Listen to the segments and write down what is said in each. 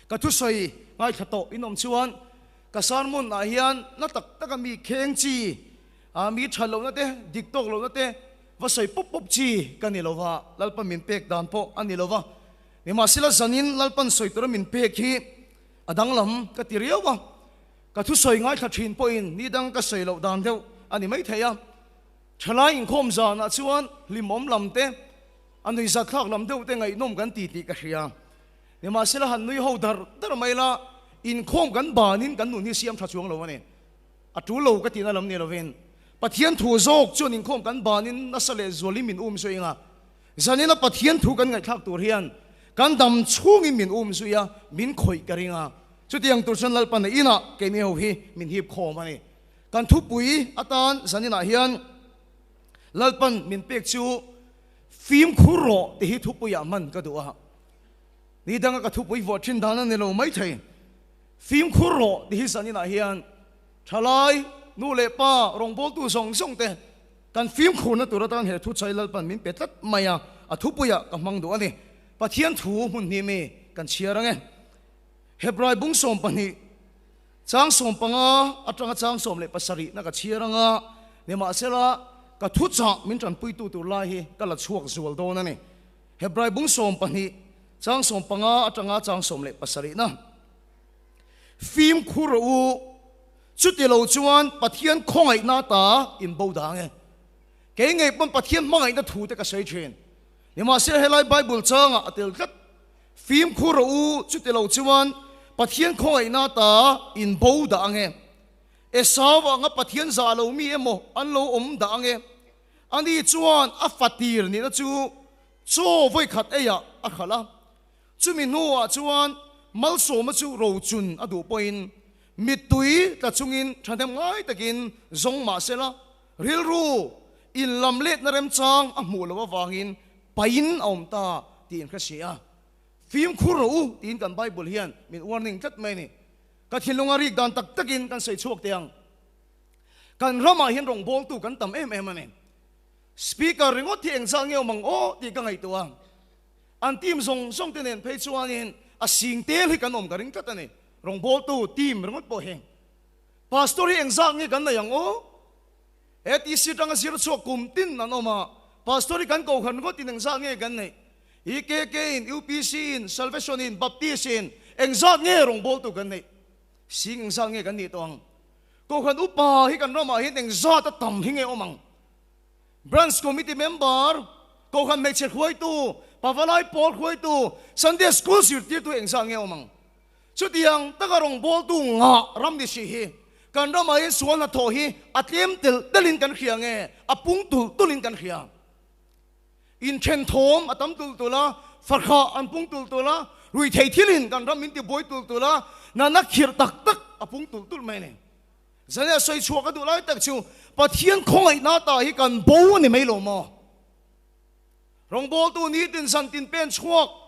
Ka thusawi ngaithla tawh in awm chuan ka sermon ah hian na tak taka mi kheng chi, mi that lohna te, dik tawk lohna te va sawi pawp pawp chi ka ni lo va, Lalpan min pek dan pawh a ni lo va. Nimahsela zanin Lalpan sawi tura min pek hi a danglam ka ti riau a, ka thusawi ngaithla thin pawhin ni dang ka sawi loh dan deuh a ni maithei a. Thalai inkhawm zanah chuan hlimawm lam te, a nuihzatthlak lam deuh te ngaihnawm kan ti tih ka hria. Nimahsela han nui ho dar dar mai la, inkhawm kan banin kan nun hi siam tha chuang lo a ni. A tul lo ka tihna lam ni lovin Pathian thu zawk chuan inkhawm kan banin nasa leh zualin min um zui anga, zanina Pathian thu kan ngaihthlak tur hian kan dam chhungin min um zui a, min khawih ka ring a. Chutiang tur chuan Lalpana inah keini ho hi min hip khawm a ni. Kan thupui atan zaninah hian Lalpan min pek chu fimkhur rawh tih hi thupuiah hman ka duh a. Ni danga ka thupui vuah thin dan a ni lo maithei. Fimkhur rawh tih hi zaninah hian thalai, nu leh pa, rawngbawltu zawng zawng te kan fimkhurna tur atan he thuchai Lalpan min pe tlat mai a, a thupuiah ka hmang duh a ni. Pathian thu hmun hnih mi kan chhiar ang e. Hebrai bung 12. Chang 15 atanga chang 17 na ka chhiar anga, nimahsela ka thuchah min tanpuitu tur lai hi ka la chhuak zual dawn a ni. Hebrai bung 12, chang 15 atanga chang 17 na. Fimkhur rawh u, chuti lo chuan Pathian khawngaihna ta in bo dang e. Kei ngei pawn Pathian hmangaihna thu te ka sawi thin. Nimahsela helai Bible changah a tel tlat. Fimkhur rawh u, chuti lo chuan Pathian khawngaihna ta in bo dah ang e. Esau anga Pathian zah lo mi emaw an lo awm dah ang e. Ani chuan a fatir nihna chu chaw vawikhat eiah a khalh a. Chumi hnuah chuan malsawma chu rochun a duh pawhin mittui tla chungin thahnem ngai takin zawng mah sela, rilru inlamletna remchang a hmuh loh avangin pain a awm ta tih in hre si a. Fimkhur rawh u tiin kan Bible hian min warning tlat mai a ni. Ka thinlunga rik dan tak takin kan sawi chhuak teh ang. Kan ramah hian rawngbawltu kan tam em em a ni. Speaker ringawt hi engzah nge awm ang aw tih ka ngaihtuah a. An team zawng zawng te nen phei chuanin a sing tel hi kan awm ka ring tlat a ni. Rawngbawltu team ringawt pawh hi. Pastor hi engzah nge kan nei ang aw? ATC atanga zir chhuak kum tin an awm a, Pastor hi kan kohhran ngawtin engzat nge kan neih? EKK in, UPC in, Salvation in, Baptist in engzat nge rawngbawltu kan neih? Sing engzat nge kan nih tawh ang? Kohhran upa hi kan ramah hian engzat a tam hi nge awm ang? Branch Committee member, kohhran hmeichhe hruaitu, pavalai pawl hruaitu, Sunday School zirtirtu engzat nge awm ang? Chutiang taka rawngbawltu ngah ram ni si hi kan ramah hian sual hnathawh hi a tlem telh telhin kan hria nge a pung tulh tulhin kan hria. Inthen thawm a tam tulh tulh a, fahrah an pung tulh tulh a, ruithei thilin kan ram min tibuai tulh tulh a, nana khirh tak tak a pung tulh tulh mai a ni. Zane a sawi chhuak a duh lai tak chu Pathian khawngaihna ta hi kan bo a ni mai lo maw? Rawngbawltu nitin zantin pen chhuak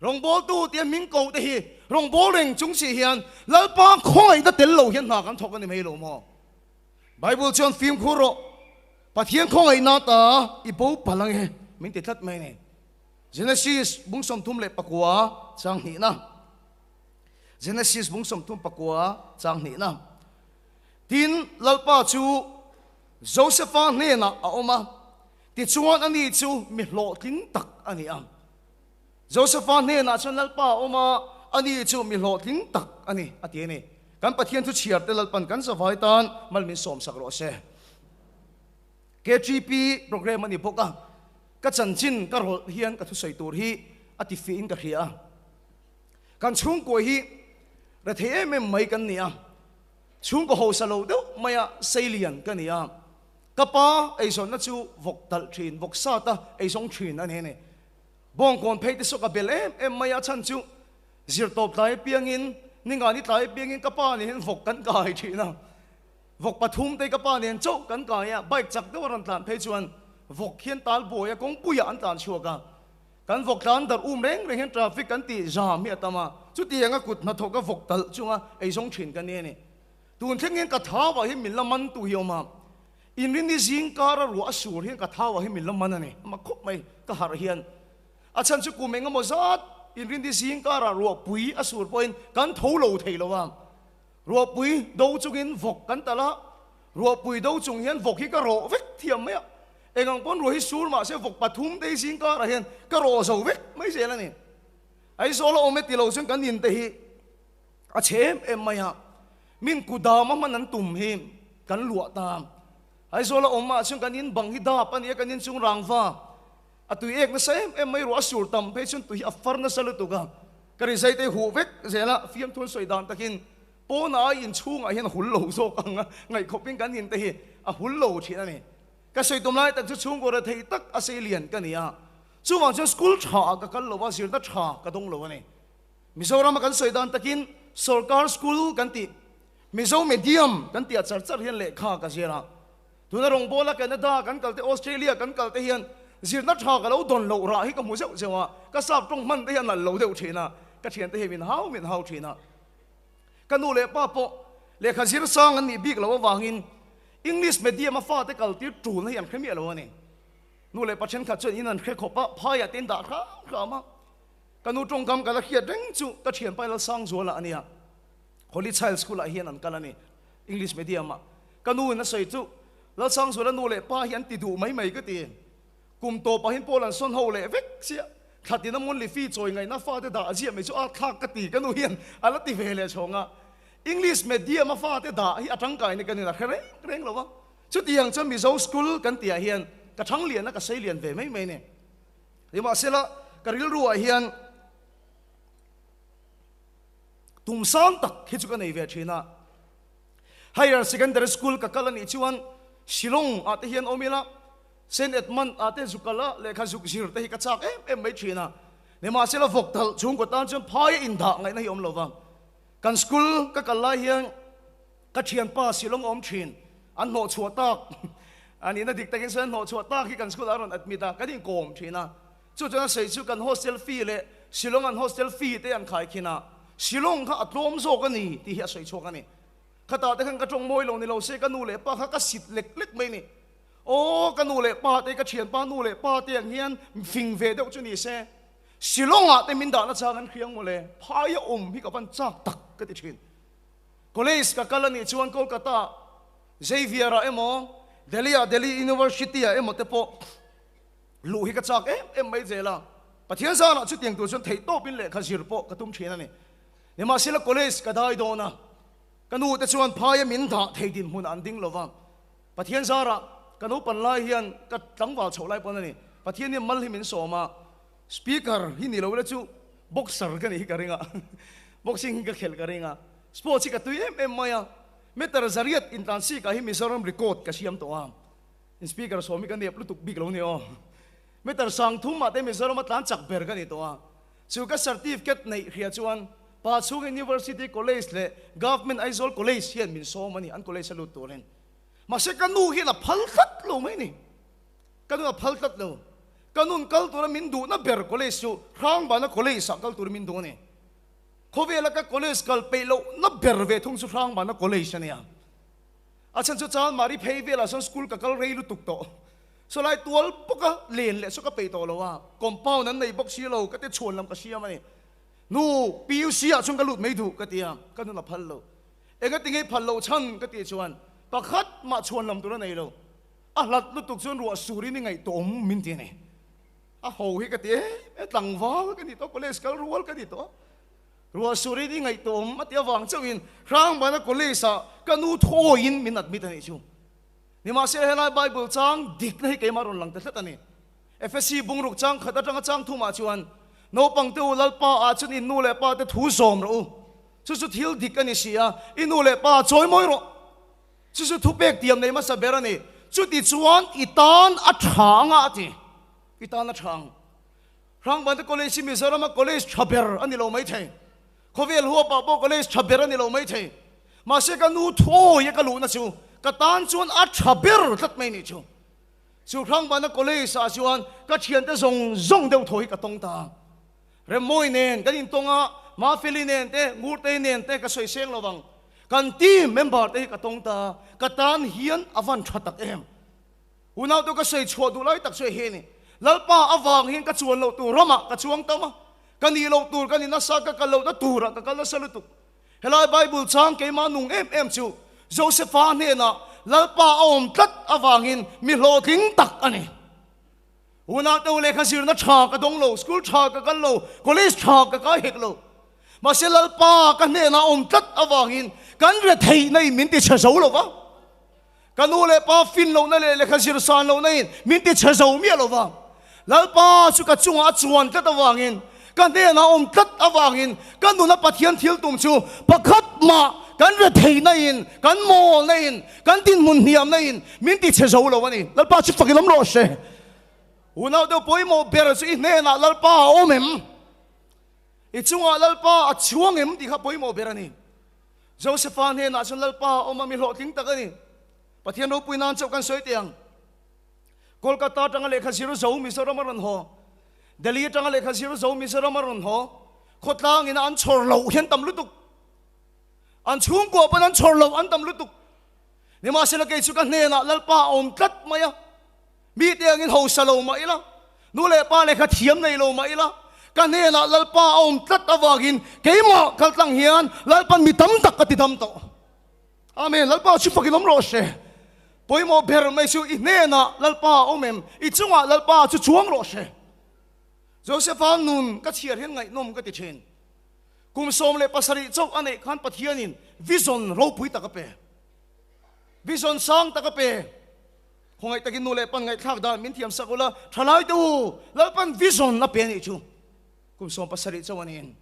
Rawngbawltu tia hming ko te hi rawngbâwl reng chung si hian Lalpa khawngaihna tel lo hian hna kan thawk a ni mai lo maw? Bible chuan fimkhur rawh, Pathian khawngaihna ta i bo palh ang e min ti tlat mai a ni. Genesis bung 39 chang hnihna Genesis bung 34 chang hnihna Tin, Lalpa chu Josefa hnenah a awm a, tichuan ani chu mi hlawhtling tak a ni ang. Josefa hnenah chuan Lalpa a awm a, ani chu mi hlawhtling tak a ni, a ti a ni. Kan Pathian thu chhiar te Lalpan kan zavai tan mal min sawmsak rawh se. KTP program a ni bawk a, ka chanchin ka rawlh hian ka thusawi tur hi a ti fiahin ka hria a. Kan chhungkua hi rethei em em mai kan ni a, chhungkaw hausa lo deuh maia seilian ka ni a. Ka pa eizawnna chu vawk talh thin, vawk sata eizawng thin a ni a ni. Bawngkawn phei te saw ka bel em em mai a, chhan chu zirtawp tlai apiangin, ninga ni tlai apiangin ka pa nen hian vawk kan kai thin a. Vawk pathum te ka pa nen chauh kan kai a, bike chak deuh a rawn tlan phei chuan vawk hian tal buai a, kawngpuiah an tlan chhuak a. Kan vawk tlan darh um reng reng hian traffic kan tih zam hi a tam a, chutianga kut hnathawk a vawk talh chunga eizawng thin ka ni a ni. Tun thleng hian ka thau ah hian min la man tu hi a awm a, Inrinni zing kara ruah a sur hian ka thau ah hian min la man a ni. Ama khawp mai ka harh hian. A chhan chu kum eng emaw zat Inrindi zing karah ruahpui a sur pawhin kan tho lo thei lo a. Ruahpui do chungin vawk kan talh a, ruahpui do chung hian vawk hi ka rawh vek thiam mai a. Engang pawn ruah hi sur mah se vawk pathum te hi zing karah hian ka rawh zo vek mai zel a ni. Aizawl a awm e ti lo chuan kan in te hi a chhe em em mai a, min kudam a hman an tum hi kan luah ta. Aizawl a awm ah chuan kan in bang hi dap a ni a, kan in chung rangva a tui ek nasa em em mai, ruah a sur tam phei chuan tui hi a far nasa lutuk a, ka rizai te huh vek zel a, fiamthu an sawi dan takin pawnah a in chhungah hian a hul lo zawk ang a, ngaihkhawpin kan in te hi a hul lo thin a ni. Ka sawi tum lai tak chu chhungkaw rethei tak a sei lian ka ni a, chuvang chuan school tha ah ka kal lo a, zirna tha ka dawng lo a ni. Mizoram a kan sawi dan takin sorkar school kan tih, Mizo medium kan tih ah char char hian lehkha ka zir a. Tuna rawngbawla Canada kan kal te, Australia kan kal te hian zirna tha ka lo dawn loh rah hi ka hmu zeuh zeuh a, ka sap tawng hman te hi a nalh lo deuh thin a, ka thiante hi min hau min hau thin a. Ka nu leh pa pawh lehkha zir sang an nih bik loh avangin English medium a fate kal tir tulna hi an hre miah lo a ni. Nu leh pa thenkhat chuan in an hre khawp a, phaiah te in dah hram hram a. Ka nu tawngkam ka la hriat reng chu ka thianpa Lalsangzuala a nia. Holy Child School ah hian an kal a ni, English medium ah. Ka nu in a sawi chu Lalsangzuala nu leh pa hi an ti duh mai mai ka ti. Kum tawpah hian Paul an sawn ho leh vek chiah. Thlatin a Monthly fee chawi ngaihna fate dah ziah mai chu a thlak ka ti ka nu hian a la ti ve leh chhawng a. English medium a fate dah hi a tangkai ni ka nin a hre reng reng lo va. Chutiang chuan Mizo school kan tihah hian ka thang lian a ka sei lian ve mai mai ni. Nimahsela ka rilru ah hian tum sang tak hi chu ka nei ve thin a. Higher Secondary School ka kal a nih chuan Shillong ah te hian awm ila Saint Edmund ah te zuk kal a lehkha zuk zir te hi ka chak em em mai thin a. Nimahsela vawk talh chhungkaw tan chuan phai a indah ngaihna hi awm lo va. Kan school ka kal lai hian ka thianpa Shillong a awm thin an hnawhchhuah tak a nihna dik takin sawi an hnawhchhuah tak hi kan school ah a rawn admit a, kan inkawm thin a. Chu chuan a sawi chu kan hostel fee leh Shillong an hostel fee te an khai khin a, Shillong kha a tlawm zawk a ni tih hi a sawi chhuak a ni. Khatah te khan ka tawng mawi lo ni lo se ka nu leh pa kha ka sit lek lek mai ni. Aw ka nu leh pa te ka thianpa nu leh pa te ang hian fing ve deuh chu ni se Shillong ah te min dahna chang an hriang mawle, phai a awm hi ka van chak tak ka ti thin. College ka kal a nih chuan Kolkata Xavier ah emaw Delhi ah Delhi University ah emaw te pawh Luh hi ka chak em em mai zel a, Pathian zanah chutiang tur chuan theihtawpin lehkha zir pawh ka tum thin a ni. Nimahsela college ka dai dawn a, ka nu te chuan phaia min dah thei dinhmunah an ding lo va. Pathian zarah ka naupan lai hian ka tlangval chhoh lai pawn a ni. Pathian hian mal hi min sawm a, speaker hi ni lo ila chu boxer ka nih hi ka ring a, boxing hi ka khelh ka ring a, sports hi ka tui em em mai a, meter zariat intlansikah hi Mizoram record ka siam tawh a. In speaker sawm hi ka nep lutuk bik lo ni aw. Meter sang thum ah te Mizoram a tlan chak ber ka ni tawh a. Chu ka certificate neih hria chuan Pa chhung University College leh Government Aizawl College hian min sawm a ni an college a lut turin. Mahse ka nu hian a phal tlat lo mai ni. Ka nu a phal tlat lo. Ka nun kal tura min duhna ber college chu Hrangbana College ah kal turin min duh a ni. Khawvela ka college kal peih lohna ber ve thung chu Hrangbana College a nia. A chhan chu chuan Mari phei velah sawn school ka kal rei lutuk tawh. Sawlai tual bawka len leh saw ka peih tawh lo a, compound an nei bawk si lo, ka ti chhuan lam ka siam a ni. Nu, PUC ah chuan ka lut mai duh ka ti a, ka nun a phal lo. Enga ti ngei phal loh chhan ka tih chuan pakhat mah chhuan lam tur a nei lo. A hlat lutuk chuan ruah surin i ngaihtuah awm min ti a ni. A ho hi ka ti em em, tlangval ka ni tawh, college kal rual ka ni tawh. Ruah surin i ngaihtuah awm a ti avang chauhin Hrangbana College ah ka nu thawiin min admit a nih chu. Nimahsela helai Bible chang dikna hi keimah rawn lang ta tlat a ni. Efesi bungruk chang khat atanga chang thumah chuan, Naupangte u Lalpa ah chuan in nu leh pa te thu zawm rawh u. Chu chu thil dik a ni si a, i nu leh pa chawi mawi rawh. Chu chu thupek tiam nei hmasa ber a ni. Chuti chuan i tan a tha anga a ti. I tan a tha ang. Hrangvante College hi Mizorama college tha ber a ni lo maithei. Khawvel huapah pawh college tha ber a ni lo maithei. Mahse ka nu thuawi a ka luhna chu ka tan chuan a tha ber tlat mai nih chu. Chu Hrangvana College ah chuan ka thiante zawng zawng deuh thaw hi ka tawng ta. Remmawi nen kan intawng a, Mafeli nen te, Ngurtei nen te ka sawi seng lo vang. Kan team member te hi ka tawng ta. Ka tan hian a van tha tak em. Unau te ka sawi chhuah duh lai tak chu hei ni. Lalpa avang hian ka chuan loh tur ramah ka chuang tam a. Ka nih loh tur ka ni nasa, ka kal lohna turah ka kal nasa lutuk. Helai Bible chang keimah nung em em chu Josepha hnenah Lalpa a awm tlat avangin mi hlawhtling tak a ni. Unau deuh lehkha zirna tha ka dawng lo, school tha ka kal lo, college tha ka kai hek lo. Mahse Lalpa ka hnenah a awm tlat avangin kan retheihna in min ti chhe zo lo va. Ka nu leh pa fin lohna leh lehkha zir san lohna in min ti chhe zo miah lo va. Lalpa chu ka chungah a chuan tlat avangin, ka hnenah a awm tlat avangin ka nuna Pathian thil tum chu pakhat mah kan retheihna in, kan mawlna in, kan dinhmun hniamna in min ti chhe zo lo a ni. Lalpa chu fak i lam rawh se. Unau deuh pawimawh ber chu i hnenah Lalpa a awm em? I chungah Lalpa a chuang em tih kha pawimawh ber a ni. Josepha hnenah chuan Lalpa a awm a, mi hlawhtling tak a ni. Pathian ropui nan chauh kan sawi teh ang. Kolkata atanga lehkha zir zo Mizoram a rawn haw. Delhi atanga lehkha zir zo Mizoram a rawn haw. Khawtlang ina an chhawr loh hian tam lutuk. An chhungkua pawn an chhawr loh an tam lutuk. Nimahsela kei chu ka hnenah Lalpa a awm tlat mai a. Mi te angin hausa lo mah ila, nu leh pa lehkha thiam nei lo mah ila, ka hnenah Lalpa a awm tlat avangin keimah kaltlang hian Lalpan mi tam tak ka ti dam tawh. Amen. Lalpa chu fakin awm rawh se. Pawimawh ber mai chu i hnenah Lalpa a awm em? I chungah Lalpa chu chuang rawh se. Josepha nun ka chhiar hian ngaihnawm ka ti thin. Kum 17 chauh a neih khan Pathianin vision ropui tak a pe. Vision sang tak a pe. Khawngaih takin nu leh pan ngaihthlak dan min thiam sak ula, thalai te u, Lalpan vision a pe a nih chu. Kum 17 chauh a niin.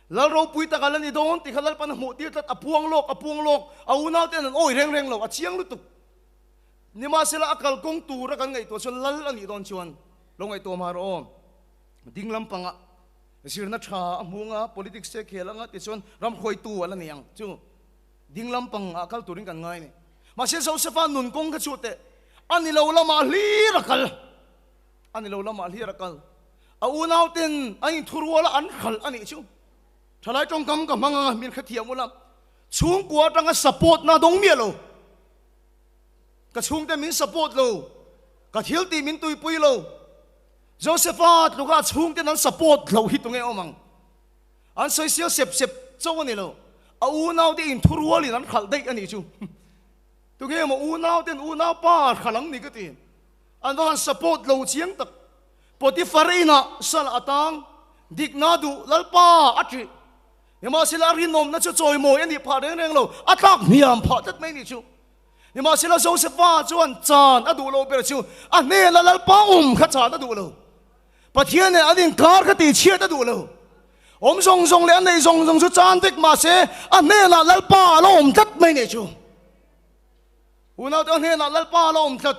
Lal ropui takah la ni dawn tih kha Lalpan a hmuh tir tlat, a puang lawk, a puang lawk, a unau ten an awi reng reng lo, a chiang lutuk. Nimahsela a kalkawng tura kan ngaihtuah chuan Lal a nih dawn chuan lo ngaihtuah mah rawh aw. Ding lampangah zirna tha a hmu anga, politics te khel anga tichuan ramhruaitu a la ni ang chu. Ding lampang ah kal turin kan ngai a ni. Mahse Josepha nun kawng kha chu teh a ni lo lamah hlir a kal. A ni lo lamah hlir a kal. A unau ten an inthurual a an hralh a nih chu. Thalai tawngkam ka hmang anga min hrethiam ula. Chhungkua atanga support na dawng miah lo. Ka chhungte min support lo. Ka thil tih min tuipui lo. Josepha tluka chhungten an support lo hi tunge awm ang. An sawi sial sep sep chauh a ni lo, a unau te inthurual in an hralh daih a nih chu. Tunge maw unau ten unau pa hralh ang ni ka ti. An va han support lo chiang tak. Potiphar inah sal a tang, dikna duh Lalpa a ṭih. Nimahsela a rinawmna chu chawimawi a nih phah reng reng lo, a tlak hniam phah tlat mai a nih chu. Nimahsela Josepha chuan chan a duh lo ber chu a hnena Lalpa awm kha chan a duh lo. Pathian nen an inkar kha tihchhiat a duh lo. Awm zawng zawng leh a neih zawng zawng chu chan vek mah se a hnenah Lalpa a la awm tlat mai nih chu. Unaute a hnenah Lalpa a la awm tlat.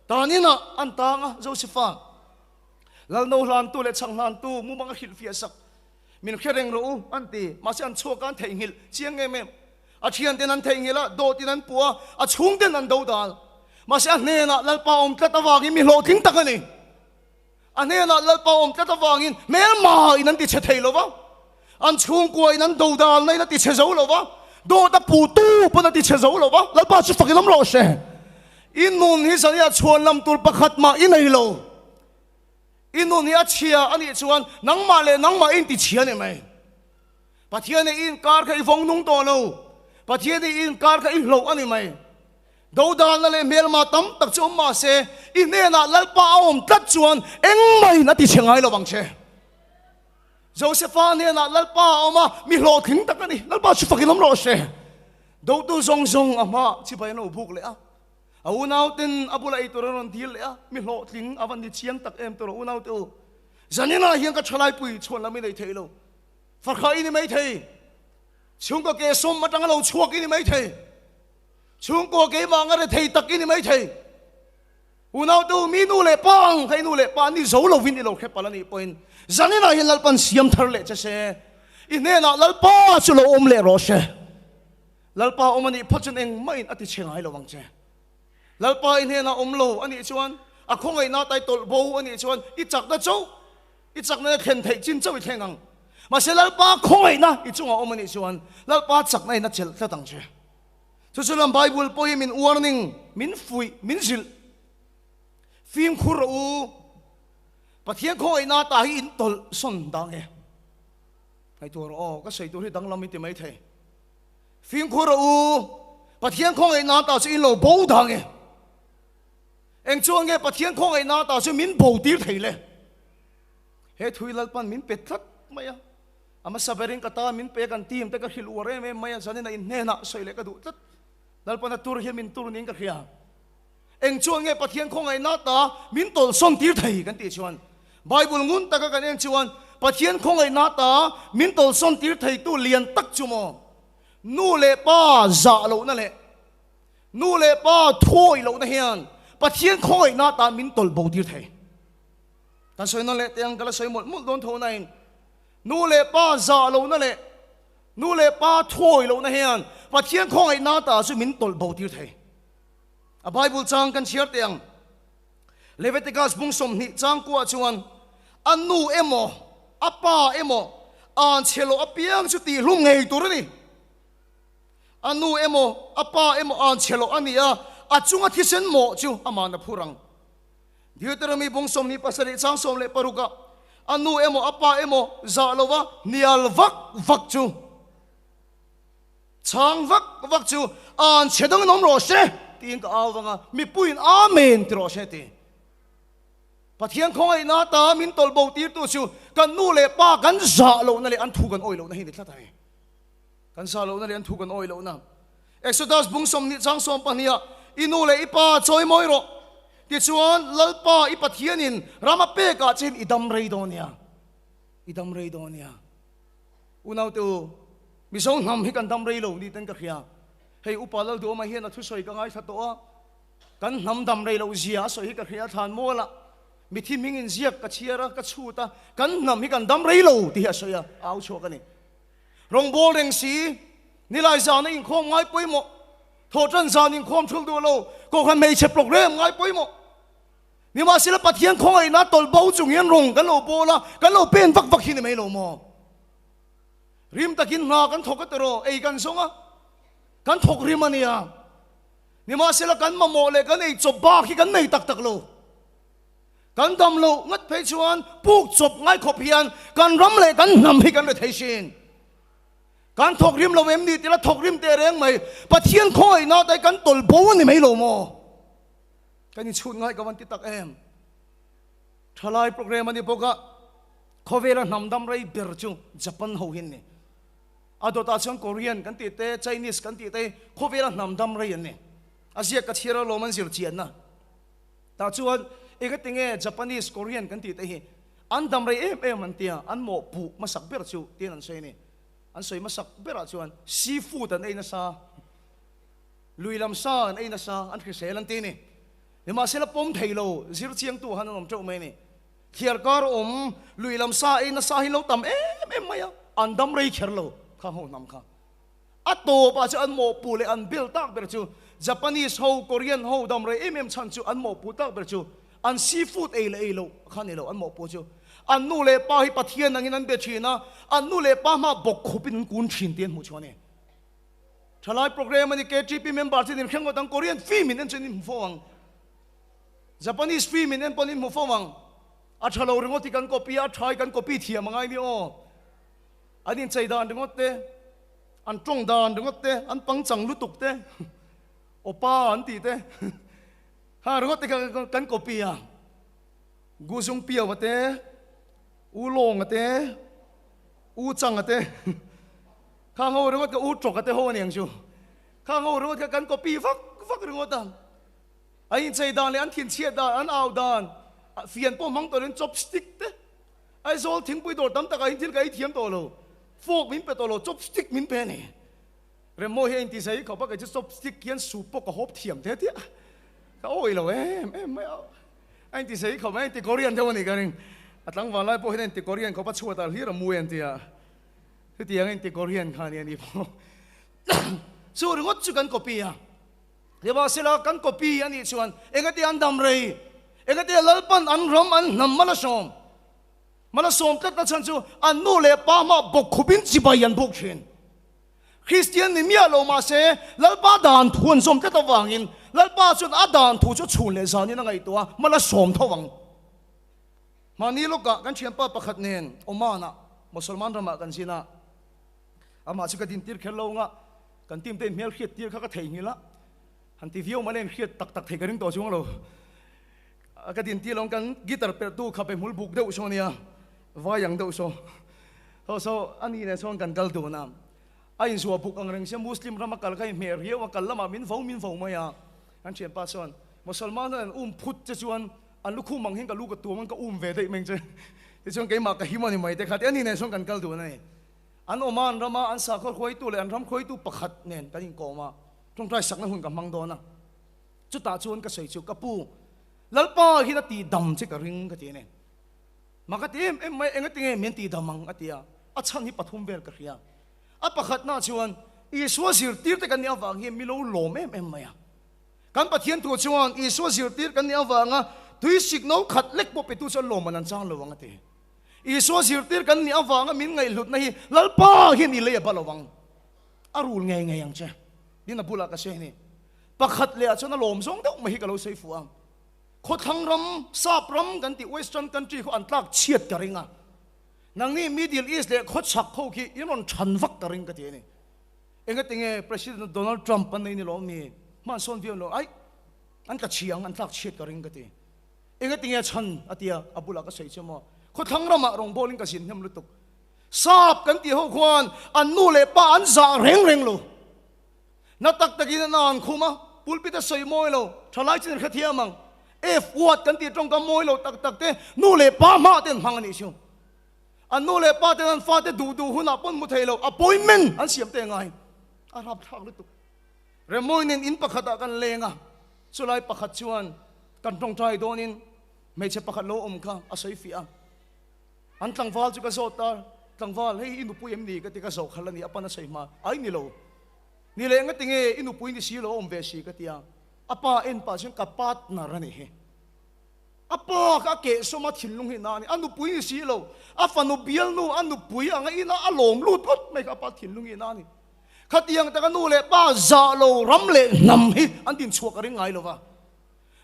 Tan inah an tang a, Josepha Lalno hlantu leh chhang hlantu mumang a hrilhfiah sak. Min hre reng rawh u an ti. Mahse an chhuak a an theihnghilh chiang em em. A thianten an theihnghilh a, dawtin an puh a, a chhungten an dodal. Mahse a hnenah Lalpa a awm tlat avangin mi hlawhtling tak a ni. A hnenah Lalpa awm tlat avangin hmelma in an ti chhe thei lo va, an chhungkua in an dodalna in a ti chhe zo lo va, dawt a puhtu pawn a ti chhe zo lo va, Lalpa chu fak i lam rawh se. I nun hi zaniah chhuan lam tur pakhat mah i nei lo. I nun hi a chhia a nih chuan nangmah leh nangmah i inti chhia a ni mai. Pathian i inkar kha i vawng nung tawh lo. Pathian i inkar kha i hloh a ni mai. Dodalna leh hmelma tam tak chu awm mah se, i hnenah Lalpa a awm tlat chuan engmahin a ti chhe ngai lo vang che. Josepha hnenah Lalpa a awm a, mi hlawhtling tak a ni. Lalpa chu fakin awm rawh se. Dotu zawng zawng a hmaah chibai an lo buk leh a, a unauten a bula ei tur an rawn dil leh a, mi hlawhtling a va ni chiang tak em tawh unaute u. Zaninah hian ka thalaipui chhuan lam i nei thei lo. Fakhra i ni mai thei. Chhungkaw ke sawm atanga lo chhuak i ni mai thei. Chhungkaw keimah anga rethei tak i ni mai thei. Unautu mi nu leh pa ang kha i nu leh pa ni zo lovin i lo hre palh a nih pawhin zaninah hian Lalpan siam thar leh che se. I hnenah Lalpa chu lo awm leh rawh se. Lalpa awm a nih phawt chuan engmahin a ti chhe ngai lo ang che. Lalpa i hnenah awm lo a nih chuan a khawngaihna tai tawlh bo a nih chuan i chakna chauh I chakna thlen theih chin chauh i thleng ang. Mahse Lalpa khawngaihna i chungah awm a nih chuan Lalpa chakna in a chelh tlat ang che. Chu chu lam Bible pawh hi min warning, min fuih, min zilh. Fimkhur rawh u. Pathian khawngaihna ta hi in tawlh sawn dang e. Ngaihtuah rawh aw, ka sawi tur hi danglam i ti mai thei. Fimkhur rawh u, Pathian khawngaihna ta chu in lo bo dang e. Eng chuan nge Pathian khawngaihna ta chu min bo tir thei le? He thui Lalpan min pe tlat mai a, a hmasa berin ka ta min pe kan team te ka hrilh uar em em mai a, zanin a in hnenah sawi leh ka duh tlat. Lalpan a tur hian min tur niin ka hria. Eng chuan nge Pathian khawngaihna ta min tawlhsawn tir thei kan tih chuan Bible ngun taka kan en chuan Pathian khawngaihna ta min tawlhsawn tir theitu lian tak chu maw nu leh pa zah lohna leh nu leh pa thuawih lohna hian Pathian khawngaihna ta min tawlh bo tir thei. Kan sawi nawn leh teh ang ka la sawi mawlh mawlh dawn tho nain nu leh pa zah lohna leh nu leh pa thuawih lohna hian Pathian khawngaihna ta chu min tawlh bo tir thei. A Bible chang kan chhiar teh ang. Leviticus bung 20 chang kuah chuan a nu emaw a pa emaw an chhe loh apiang chu tihhlum ngei tur a ni. A nu emaw a pa emaw an chhe loh a ni a, a chunga thisen mawh chu aman a phur ang. Deuteronomy bung 27 chang 16 ah a nu emaw a pa emaw zah lova hnial vak vak chu Chhang vak vak chu an chhe dangin awm rawh se tiin ka au vang a, mipuiin Amen ti rawh se ti. Pathian khawngaihna ta min tawlh bo tirtu chu kan nu leh pa kan zah lohna leh an thu kan awih lohna hi ni tlat a ni. Kan zah lohna leh an thu kan awih lohna. Exodus bung 20 chang 12 ah i nu leh i pa chawi mawi rawh tichuan Lalpa i Pathianin ram a pekah che hian i dam rei dawn nia. I dam rei dawn nia. Unaute u, Mizo hnam hi kan dam rei lo ni ten ka hria. Hei Upa Lalduhawma hian a thusawi ka ngaithla tawh a, kan hnam dam rei loh zia a sawi hi ka hria thlan mual a, mithi hming in ziak ka chhiar a, ka chhut a, kan hnam hi kan dam rei lo tih hi a sawi a, a au chhuak a ni. Rawngbâwl reng si, nilai zana inkhawm ngai pawimawh, thawhṭan zan inkhawm thul duh lo, kohhran hmeichhe programme ngai pawimawh. Nimahsela Pathian khawngaihna tawlh bo chung hian rawng kan lo bawl a, kan lo pen vak vak hi ni mai lo maw? Rim takin hna kan thawk a tiraw, ei kan zawng a, kan thawk rim a nia. Nimahsela kan mamawh leh kan ei chawp bak hi kan nei tak tak lo. Kan dam loh ngat phei chuan puk chawp ngai khawp hian kan ram leh kan hnam hi kan re thei sin. Kan thawk rim lo em ni tila thawk rim teh reng mai, Pathian khawngaihna te kan tawlh bo a ni mai lo maw? Kan inchhut ngai ka van ti tak em? Thalai program a ni bawk a, khawvela hnam dam rei ber chu Japan ho hi an ni. A dawtah chuan Korean kan tih te, Chinese kan tih te khawvela hnam dam rei an ni. A ziak ka chhiar alawm an zir chianna. Tah chuan engati nge Japanese, Korean kan tih te hi an dam rei em em an tia, an mawhpuh hmasak ber chu tiin an sawi a ni. An sawi hmasak berah chuan seafood an ei nasa. Lui lam sa an ei nasa, an hrisel an ti a ni. Nimahsela pawm thei lo, zir chiangtu han an awm teuh mai a ni. Thliar kar awm, lui lam sa ei nasa hi lo tam em em mai a, an dam rei kher lo kha ho hnam kha. A tawpah chu an mawhpuh leh an bel tak ber chu Japanese ho, Korean ho dam rei em em chhan chu an mawhpuh tak ber chu an seafood ei leh ei loh kha ni lo an mawhpuh chu. An nu leh pa hi Pathian angin an be thin a, an nu leh pa hma bawk khupin an kun thin tih an hmuh chhuah a ni. Thalai program a ni, KTP member te nen khen ngawt ang, Korean film in en chuan in hmu fo ang, Japanese film in en pawn in hmu fo ang, a tha lo ringawt hi kan copy a, a tha hi kan copy thiam angai ni aw, an inchei dan ringawt te, an tawng dan ringawt te, an pangchang lutuk te, awpa an tih te, ha ringawt te kha kan copy a, Guzung Piau a te, U Lawng a te, U Chang a te. Kha ngo ringawt ka u tawk a te ho aniang chu. Kha ngo ringawt kha kan copy vak vak ringawt a. A inchei dan leh an thinchhiat dan, an au dan, fian pawh hmang tawh loin chopstick te, Aizawl thingpui dawr tam takah hin thil ka ei thiam tawh lo, fork min pe tawh lo, chopstick min pe a ni. Remmawi hi a inti zai khawp a, kei chu chopstick hian soup pawh ka hawp thiam te tia. Ka awih lo em em mai a. A inti zai khawp mai, a inti Korean deuh a ni ka ring. A tlangval lai pawh hian a inti Korean khawp a, chhuatah hlir a mui an ti a. Chutiang in ti Korean kha nia ni pawh. Chu ringawt chu kan copy a. Nimahsela kan copy a nih chuan engati an dam rei, engati Lalpan an ram an hnam mal a sawm, mal a sawm tlat na chhan chu an nu leh pa hmah bawk khupin chibai an buk thin. Kristian ni miah lo mahse Lalpa dan thu an zawm tlat avangin Lalpa chuan a dan thu chu chhun leh zanin a ngaihtuah a, mal a sawm tho ang. Mahni lawkah kan thianpa pakhat nen Oman-ah. Mosolman ramah kan zin a, amah chu ka dintir kher lo anga kan team te in hmel hriat tir kha ka theihnghilh a, han ti viau mai la in hriat tak tak thei ka ring tawh chuang lo. Ka dintir lo ang kan guitar perh tu kha pe hmul buk deuh saw nia, vai ang deuh saw. Ho saw a ni nen sawn kan kal dun a, a inzuah buk ang reng sia Muslim rama kal kha inhmeh riau a, kal lamah min vo min vo mai a, kan thianpa chuan Mosolman an um phut che chuan An lukhum ang hian ka lu ka tuam ang ka um ve daih mai ang che. Tichuan keimah ka him a ni mai te kha ti a ni nen chuan kan kal dun a ni. An awm a, an ram a, an sakhaw hruaitu leh an ram hruaitu pakhat nen kan inkawm a, tawngtai sakna hun ka hmang dawn a. Chutah chuan ka sawi chu, Ka pu, Lalpa hian a tihdam che ka ring ka ti a ni. Mah ka ti em em mai, engatinge min tihdam ang a ti a, a chhan hi pathum vel ka hria. A pakhatnaah chuan Isua zirtirte kan nih avang hian mi lo lawm em em mai a. Kan Pathian thu chuan Isua zirtir kan nih avanga tui sik no khat lek pawh petu chu an lawm man an chang lo ang a ti. Isua zirtir kan nih avanga min ngaihhlutna hi Lalpa hian i lei a ba lo ang. A rul ngei ngei ang che. Tin a bulah ka sawi a ni. Pakhat leh ah chuan a lawm zawng deuh mai hi ka lo sawi fuh ang. Khawthlang ram, sap ram kan tih western country khaw an tlak chhiat ka ring a. Nangni Middle East leh khawchhak ho khi in rawn than vak ka ring ka ti a ni. Engatinge President Donald Trump an nei ni lawm ni? Hman sawn viau lo, aih, an tla chhiang, an tlak chhiat ka ring ka ti. Engatinge chhan a tia, a bulah ka sawi chu maw? Khawthlang ramah rawngbawlin ka zin hnem lutuk. Sap kan tih ho khuan an nu leh pa an zah reng reng lo. Na tak takin an an khum a, pulpit a sawi mawi lo, thalai chin hrethiam ang. F word kan tih tawngkam mawi lo tak tak te nu leh pa hmah te an hmang a nih chu. An nu leh pa ten an fate duh duh hunah pawn hmu thei lo, appointment an siam te ngai. A rapthlak lutuk. Remawinin in pakhatah kan leng a, chulai pakhat chuan kan tawngtai dawnin hmeichhe pakhat lo awm kha a sawi fiah a. An tlangval chu ka zawt a, Tlangval, hei i nupui em ni? ka ti ka zawh khalh a ni, a pan a sawi hma. Ai ni lo. Ni leh nga tinge i nupui ni si lo a awm ve si ka ti a. A pa en pah chuan ka partner a nih hi. A pa kha a kehsawm a thinlung hi na a ni. A nupui ni si lo. A fanu bialnu a nupui anga ina a lawm lut ngawt mai kha a pa thinlung hi na a ni. Khatiang taka nu leh pa zah lo ram leh hnam hi an dinchhuak a ring ngai lo va.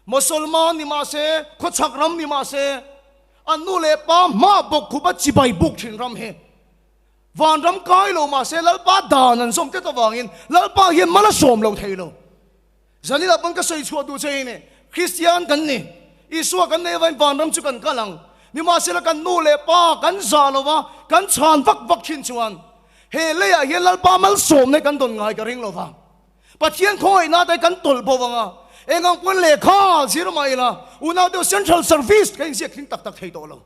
Mosolman ni mah se, khawchhak ram ni mah se, an nu leh pa hma bawk khup a chibai buk thin ram hi vanram kai lo mah se Lalpa dan an zawm tlat avangin Lalpa hian mal a sawm lo thei lo. Zanila pawn ka sawi chhuah duh che hi ni, Kristian kan ni, Isua kan nei avangin vanram chu kan kal ang. Nimahsela kan nu leh pa kan zah lo va, kan chhan vak vak thin chuan he leiah hian Lalpa malsawmna hi kan dawn ngai ka ring lo va. Pathian khawngaihna te kan tawlh bo ang a, eng ang pawn lehkha zir mah ila unau deuh Central Service ka inziak tling tak tak thei tawh lo.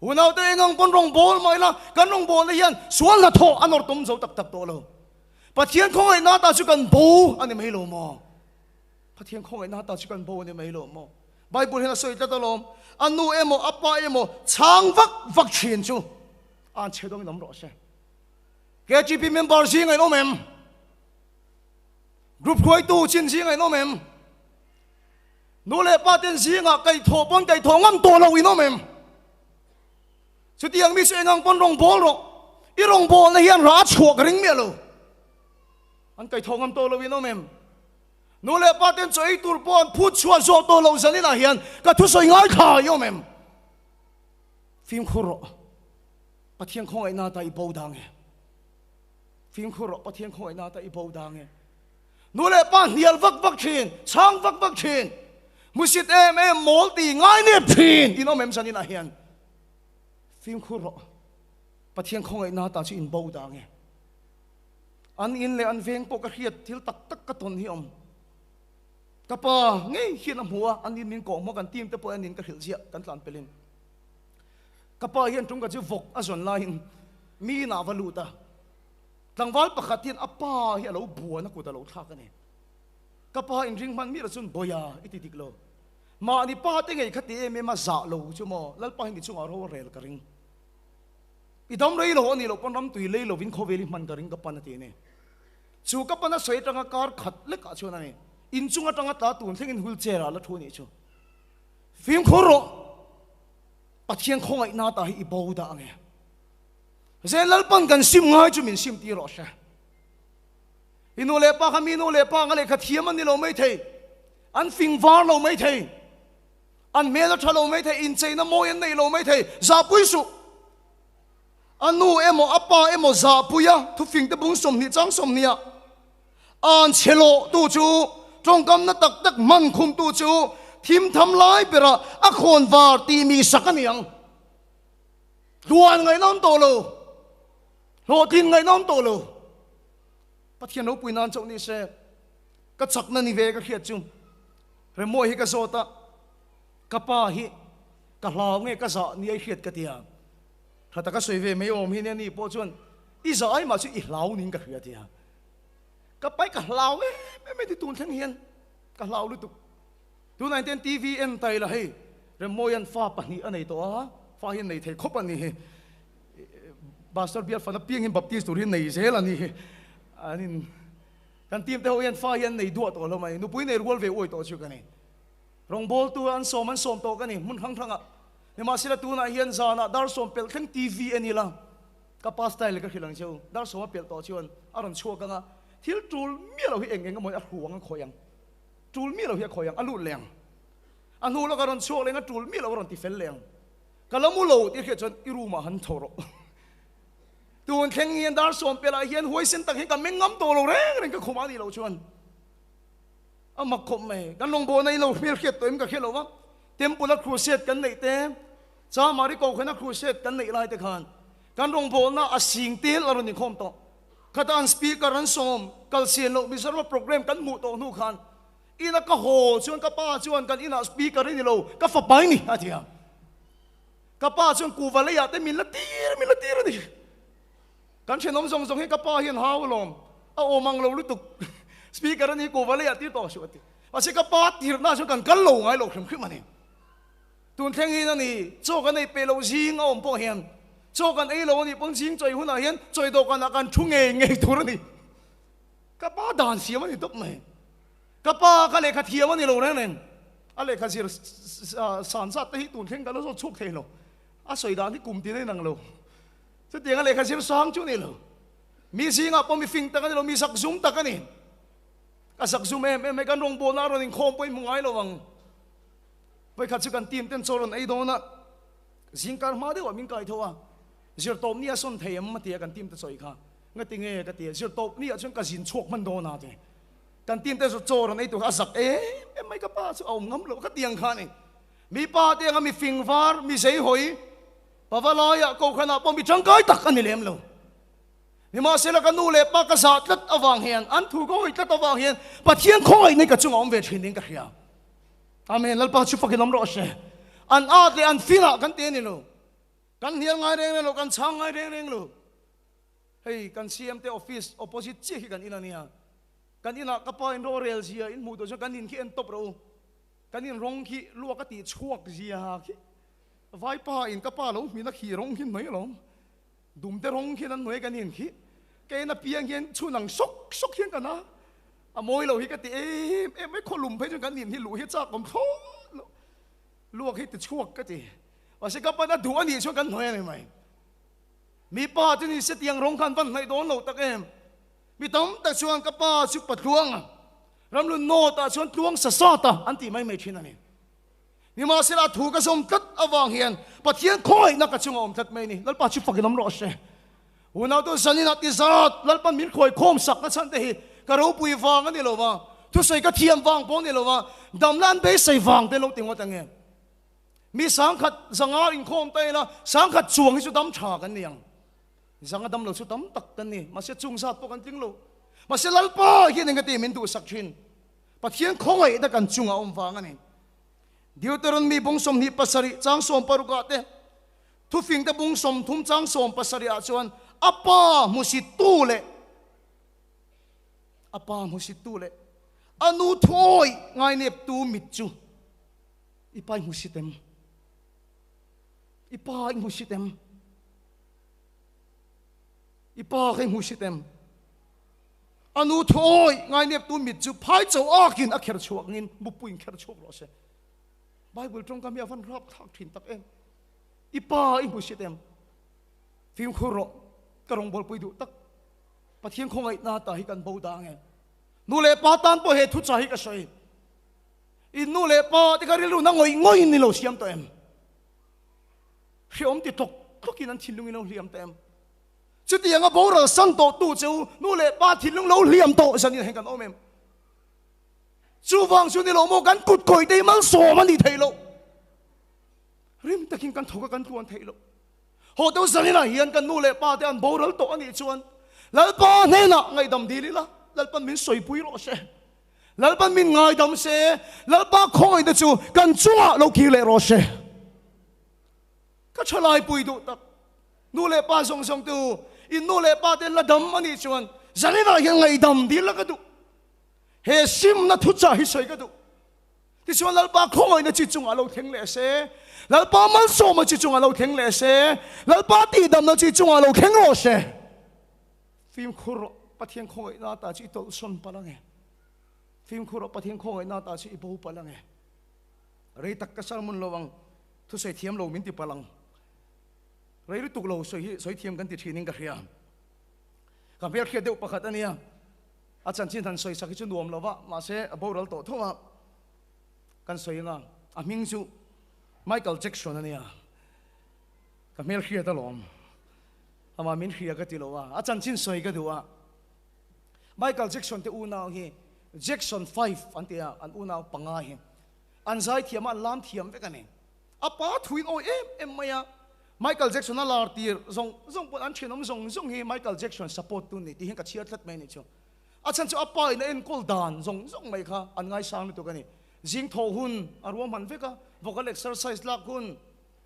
Unau te eng ang pawn rawngbâwl mah ila kan rawngbâwlna hian sual hnathawh a nawr tum zo tak tak tawh lo. Pathian khawngaihna ta chu kan bo a ni mai lo maw? Pathian khawngaihna ta chu kan bo a ni mai lo maw? Bible hian a sawi tlat alawm, a nu emaw a pa emaw chhang vak vak thin chu an chhe dawngin awm rawh se. KGP member zinga in awm em? Group hruaitu chin zinga in awm em? Nu leh pa ten zingah kaihthawh pawn kaihthawh ngam tawh lo in awm em? Chutiang mi chu engang pawn rawngbâwl rawh. I rawngbâwlna hian rah a chhuah ka ring miah lo. An kaihthawh ngam tawh lo in awm em? Nu leh pa ten chaw ei tur pawh an phut chhuah zawh tawh loh zaninah hian ka thusawi ngaithla i awm em? Fimkhur rawh. Pathian khawngaihna ta i bo dang e. Fimkhur rawh, Pathian khawngaihna ta i bo dang e. Nu leh pa hnial vak vak thin, chhang vak vak thin, hmusit em em mawl ti ngai nep thin in awm em zaninah hian. Fimkhur rawh, Pathian khawngaihna ta chu in bo dang e. An in leh an veng pawh ka hriat thil tak tak ka tawn hi awm. Ka pa ngei hian a hmu a, an in min kawh hmawk an team te pawh an in ka hrilh ziah kan tlan pelin. Ka pa hian ṭung ka chu vawk a zawn laiin mi inah a va lut a, tlangval pakhat hian a pa hi a lo buan a kut a lo thlak a ni. Ka pa inring hman miah lo chuan Bawia i ti dik lo. Mahni pa te ngei kha ti em em a zah lo chu maw Lalpa hi ni chungah ro a rel ka ring. I dam rei lo a nih loh pawn ram tui lei lovin khawvel i hman ka ring ka pan a ti a ni. Chu ka pan a sawi atanga kar khat lekah chuan a ni. Inchung atanga tla tun thlengin wheelchair ah la thu a nih chu. Fimkhur rawh! Pathian khawngaihna ta hi i bo dah ange. Zen Lalpan kan sim ngai chu min sim tir rawh se. I nu leh pa kha mi nu leh pa anga lehkha thiam an ni lo mai thei. An fing var lo mai thei. An hmel a tha lo mai thei. Incheina mawi an nei lo mai thei. Zahpui suh. A nu emaw a pa emaw zahpuia thufingte bung 20 chang 20 ah an chhe lawh tu chu tawngkamna tak tak hman khum tu chu thim tham lai berah a khawn var tih mi sak a ni ang. Tluan ngaihnawm tawh lo, hlawhtlin ngaihnawm tawh lo. Pathian ropui nan chauh ni se, ka chakna ni ve ka hriat chu Remawi hi ka zawt a, ka pa hi ka hlau nge ka zah ni ai hriat ka ti a. Tha taka sawi ve mai awm hi nia ni pawh chuan i zah ai mah chu i hlau niin ka hria tia. Ka pai ka hlau em em mai ti tun thleng hian ka hlau lutuk. Tunah hian TV en tai la hei Remmawia'n fa pahnih a nei tawh a, fa hi nei thei khawp a ni hi. Pastor bial fan apiang hian baptist tur hi nei zel a ni hi. An in kan team te ho hian fa hi an nei duah tawh lo mai. Nupui nei rual ve uai tawh chu ka ni. Rawngbawltu an sawm an sawm tawh ka ni hmun hrang hrangah. Nimahsela tunah hian zanah dar sawm pelh thleng TV en ila ka pa style ka hrilh ang che u. Dar sawm a pelh tawh chuan a rawn chhuak ang a, thil tul miah lo hi eng eng emaw a hru ang a khawih ang. Tul miah lo hi a khawih ang, a lut leh ang. A hnu lawk a rawn chhuak leh ang a tul miah lo a rawn ti fel leh ang. Ka la mu lo tih hriat chuan i room ah han tho rawh. Tun thleng hian dar sawm pelh ah hian huaisen tak hian ka meng ngam tawh lo reng reng ka khum a nih loh chuan. A mak khawp mai. Kan rawngbawlna in lo hmel hriat tawh em ka hre lo va. Temple a crusade kan neih te, Chamari Kohhran a crusade kan neih lai te khan kan rawngbawlna a sing tel a rawn inkhawm tawh. Khata an speaker an sawm kal sian loh Mizoram a program kan hmuh tawh hnu khan ina ka haw chuan ka pa chuan kan inah speaker i ni lo, ka fapa i ni a ti a. Ka pa chuan kuva leiah te min la tir, min la tir a ni. Kan thenawm zawng zawng hi ka pa hian hau alawm, a awm ang lo lutuk. Speaker a ni kuva leiah tir tawh suh a ti. Mahse ka pa tirna chuan kan kal lo ngai lo hrim hrim a ni. Tun thleng in a ni, chaw kan ei peh loh zing a awm pawh hian, chaw kan ei lo a nih pawn zing chawi hunah hian chawi dawhkanah kan thu ngei ngei tur a ni. Ka pa dan siam a ni tawp mai. Ka pa ka lehkha thiam a ni lo reng reng. A lehkha zir san zat te hi tun thleng ka la zawt chhuak thei lo. A sawi dan hi kum tin a inang lo. Chutiang a lehkha zir sang chu a ni lo. Mi zingah pawh mi fing tak a ni lo, mi zakzum tak a ni. Ka zakzum em em mai, kan rawngbawlna a rawn inkhawm pawh i hmu ngai lo ang. Vawikhat chu kan team ten chaw rawn ei dawn a, zingkar hma deuhah min kai tho a, zirtawp ni a sawn thei em a ti a kan team te chawi kha, ngati nge ka ti a, zirtawp ni ah chuan ka zin chhuak hman dawn a ti, kan team te chu chaw rawn ei tur kha a zak em em mai ka pa chu a awm ngam lo ka ti ang kha a ni, mi pa te anga mi fing var, mi zei hawi, pava laiah kohhranah pawh mi tangkai tak a ni lem lo. Nimahsela ka nu leh pa ka zah tlat avang hian, an thu ka hawi tlat avang hian Pathian khawngaih nei ka chungah awm ve thin niin ka hria. Amen. Lalpa chu fakin awm rawh se. An at leh an finah kan ti a ni lo. Kan hnial ngai reng reng lo, kan chhang ngai reng reng lo. Hei kan CM te office opposite chiah hi kan in a nia. Kan inah ka pa in rorel zia in hmuh duh chuan kan in khi en tawp rawh u. Kan in rawng khi luak a tih chhuak zia khi. Vaipa in ka pa lo hmin a khi rawng khi mai alawm. Dumte rawng khian an hnuai kan in khi ka en apiang hian chhun ang sawk sawk hian kan a, a mawi lo hi ka ti em em mai, khawlum phei chuan kan in hi luh hi chak awm thlawt lo, luak hi ti chhuak ka ti, mahse ka pan a duh a nih chuan kan hnuai a ni mai. Mipa chu ni se tiang rawng khan van hnaih dawn lo tak em, mi tam tak chuan ka pa chu patluang a, ramlun nawt ah chuan tluang sa sat a an tih mai mai thin a ni. Nimahsela a thu ka zawm tlat avang hian Pathian khawngaihna ka chungah awm tlat mai a ni. Lalpa chu fakin awm rawh se. Unautu zaninah ti zat Lalpan min khawi khawm sakna chhan te hi ka ropui vang a ni lo va, thusawi ka thiam vang pawh a ni lo va, damna an beisei vang te lo ti ngawt ange. Mi sangkhat zanga inkhawm ta ila sangkhat chuang hi chu dam tha kan ni ang. Zanga dam lo chu tam tak kan ni. Mahse chung zat pawh kan tling lo. Mahse Lalpa hian engati min duhsak thin? Pathian khawngaihna kan chungah awm vang a ni. Deuteronomy bung 27 chang 60 ah te, Thufingte bung 30 chang 70 ah chuan a pa hmusittu leh a pa hmusittu leh a nu thuawi ngaineptu mit chu i pa i hmusit em? I pa i hmusit em? I pa kha i hmusit em? A nu thawi ngaineptu mit chu phai cho akin a kher chhuak angin mupui in kher chhuak rawh se. Bible tawngkam hi a van rap thlak thin tak em. I pa i hmu hriat em? Fimkhur rawh, ka rawngbawlpui duh tak. Pathian khawngaihna ta hi kan bo dang e. Nu leh pa tan pawh he thucha hi ka sawi. I nu leh pa te kha rilru na ngawih ngawih in ni lo siam tawh em? Hreawm ti tlawk tlawkin an thinlung in lo hliam tawh em? Chutianga boral san tawhtu che u nu leh pa thinlung lo hliam tawh zanin heng kan awm em? Chuvang chu ni lo maw kan kut kawih te hi malsawm a nih theih loh. Rim takin kan thawk a kan tluan theih loh. Haw deuh zaninah hian kan nu leh pa te an boral tawh a nih chuan Lalpa hnenah ngaihdam dil ila, Lalpan min sawipui rawh se. Lalpan min ngaidam se, Lalpa khawngaihna chu kan chungah lo kir leh rawh se. Ka thalai pui duh tak, nu leh pa zawng zawng tu, in nu leh pa te la dam a nih chuan zaninah hian ngaihdam dil la ka duh. He simna thuchah hi sawi ka duh. Tichuan Lalpa khawngaihna chi chungah lo thleng leh se, Lalpa malsawmna chi chungah lo thleng leh se, Lalpa tihdamna chi chungah lo thleng rawh se. Fimkhur rawh, Pathian khawngaihna ta chu i tawlhsawn palh ange. Fimkhur rawh, Pathian khawngaihna ta chu i bo palh ange. Rei tak ka sermon lo ang, thusawi thiam lo min ti palh ang. Rei lutuk lo sawi hi sawi thiam kan ti thinin ka hria. Ka hmelhriat deuh pakhat a nia. A chanchin han sawi sak hi chu nuam lo va, mahse a boral tawh tho a, kan sawi anga a hming chu Michael Jackson a nia, ka hmelhriat alawm, amah min hria ka ti lo a, a chanchin sawi ka duh a, Michael Jackson te unau hi Jackson 5 an ti a, an unau panga hi an zaithiam a, an lam thiam vek a ni. A pa thuin awi em em mai a, Michael Jackson a lar tir zawng zawng pawh an thenawm zawng zawng hi Michael Jackson support tu ni tih hian ka chhiar tlat mai a nih chu. A chhan chu a pa in a enkawl dan zawng zawng mai kha an ngaisang lutuk a ni. Zing thawh hun a ruahman vek a, vocal exercise lak hun,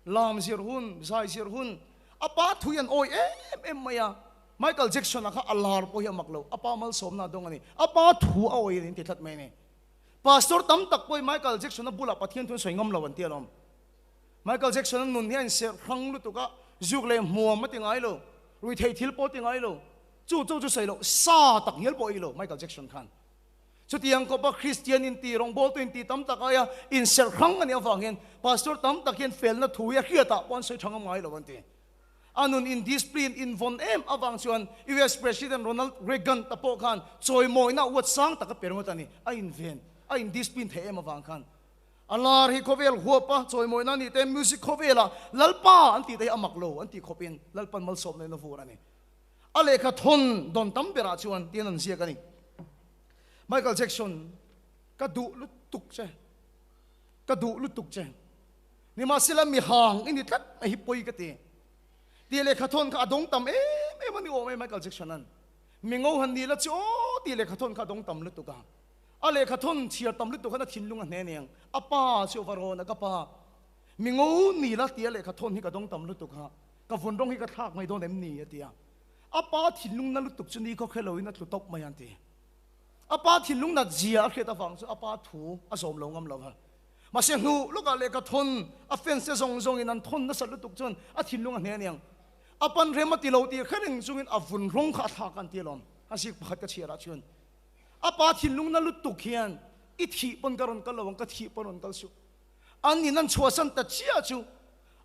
lam zir hun, zai zir hun, a pa thui an awi em em mai a. Michael Jackson a kha a lar pawh hi a mak lo, a pa malsawmna a dawng a ni. A pa thu a awi a ni an ti tlat mai a ni. Pastor tam tak pawhin Michael Jackson a bulah Pathian thu an sawi ngam lo an ti alawm. Michael Jackson a nun hi a inserh hrang lutuk a, zuk leh hmuam a ti ngai lo, ruithei thil pawh a ti ngai lo, chu chu chu sawi loh, sa tak ngial pawh a ei lo Michael Jackson khan. Chutiang kawpa Kristian inti, rawngbawltu inti tam tak aia inserh hrang a nih avang hian Pastor tam tak hian felna thu hi a hriatah pawh an sawi tha ngam ngai lo an ti. A nun in discipline in vawn em avang chuan US President Ronald Reagan ta pawh khan chawimawina uat sang tak a pe ringawt a ni. A inven, a in discipline theih em avang khan. A lar hi khawvel huap a chawimawina a nih te music khawvelah Lalpa an tih te hi a mak lo an tih khawpin Lalpan malsawmna in a vur a ni. A lehkha thawn dawn tam berah chuan tiin an ziak a ni. Michael Jackson, ka duh lutuk che, ka duh lutuk che. Nimahsela mi hang i ni tlat mai hi pawi ka ti. Tih lehkha thawn kha a dawng tam em em a ni awm e Michael Jackson an. Mi ngo han ni la chu aw tih lehkha thawn kha a dawng tam lutuk a. A lehkha thawn chhiar tam lutuk khan a thinlung a hne aniang. A pa chu a va rawn a ka pa. Mi ngo ni la tia lehkha thawn hi ka dawng tam lutuk a. Ka vun rawng hi ka thlak mai dawn em ni a ti a. A pa thinlung na lutuk chu ni khawkhe loin a tlu tawp mai an ti. A pa thinlung nat zia a hriat avang chu a pa thu a zawm lo ngam lo va. Mahse hnu lawkah lehkha thawn a fans te zawng zawngin an thawn nasat lutuk chuan a thinlung a hne aniang. A pan rem a ti lo tih kher eng chungin a vun rawng kha a thlak a an ti alawm. A zik pakhat ka chhiarah chuan a pa thinlung na lutuk hian i thih pawn ka rawn kal lo ang, ka thih pawn rawn kal suh. An in an chhuahsan ta chiah chu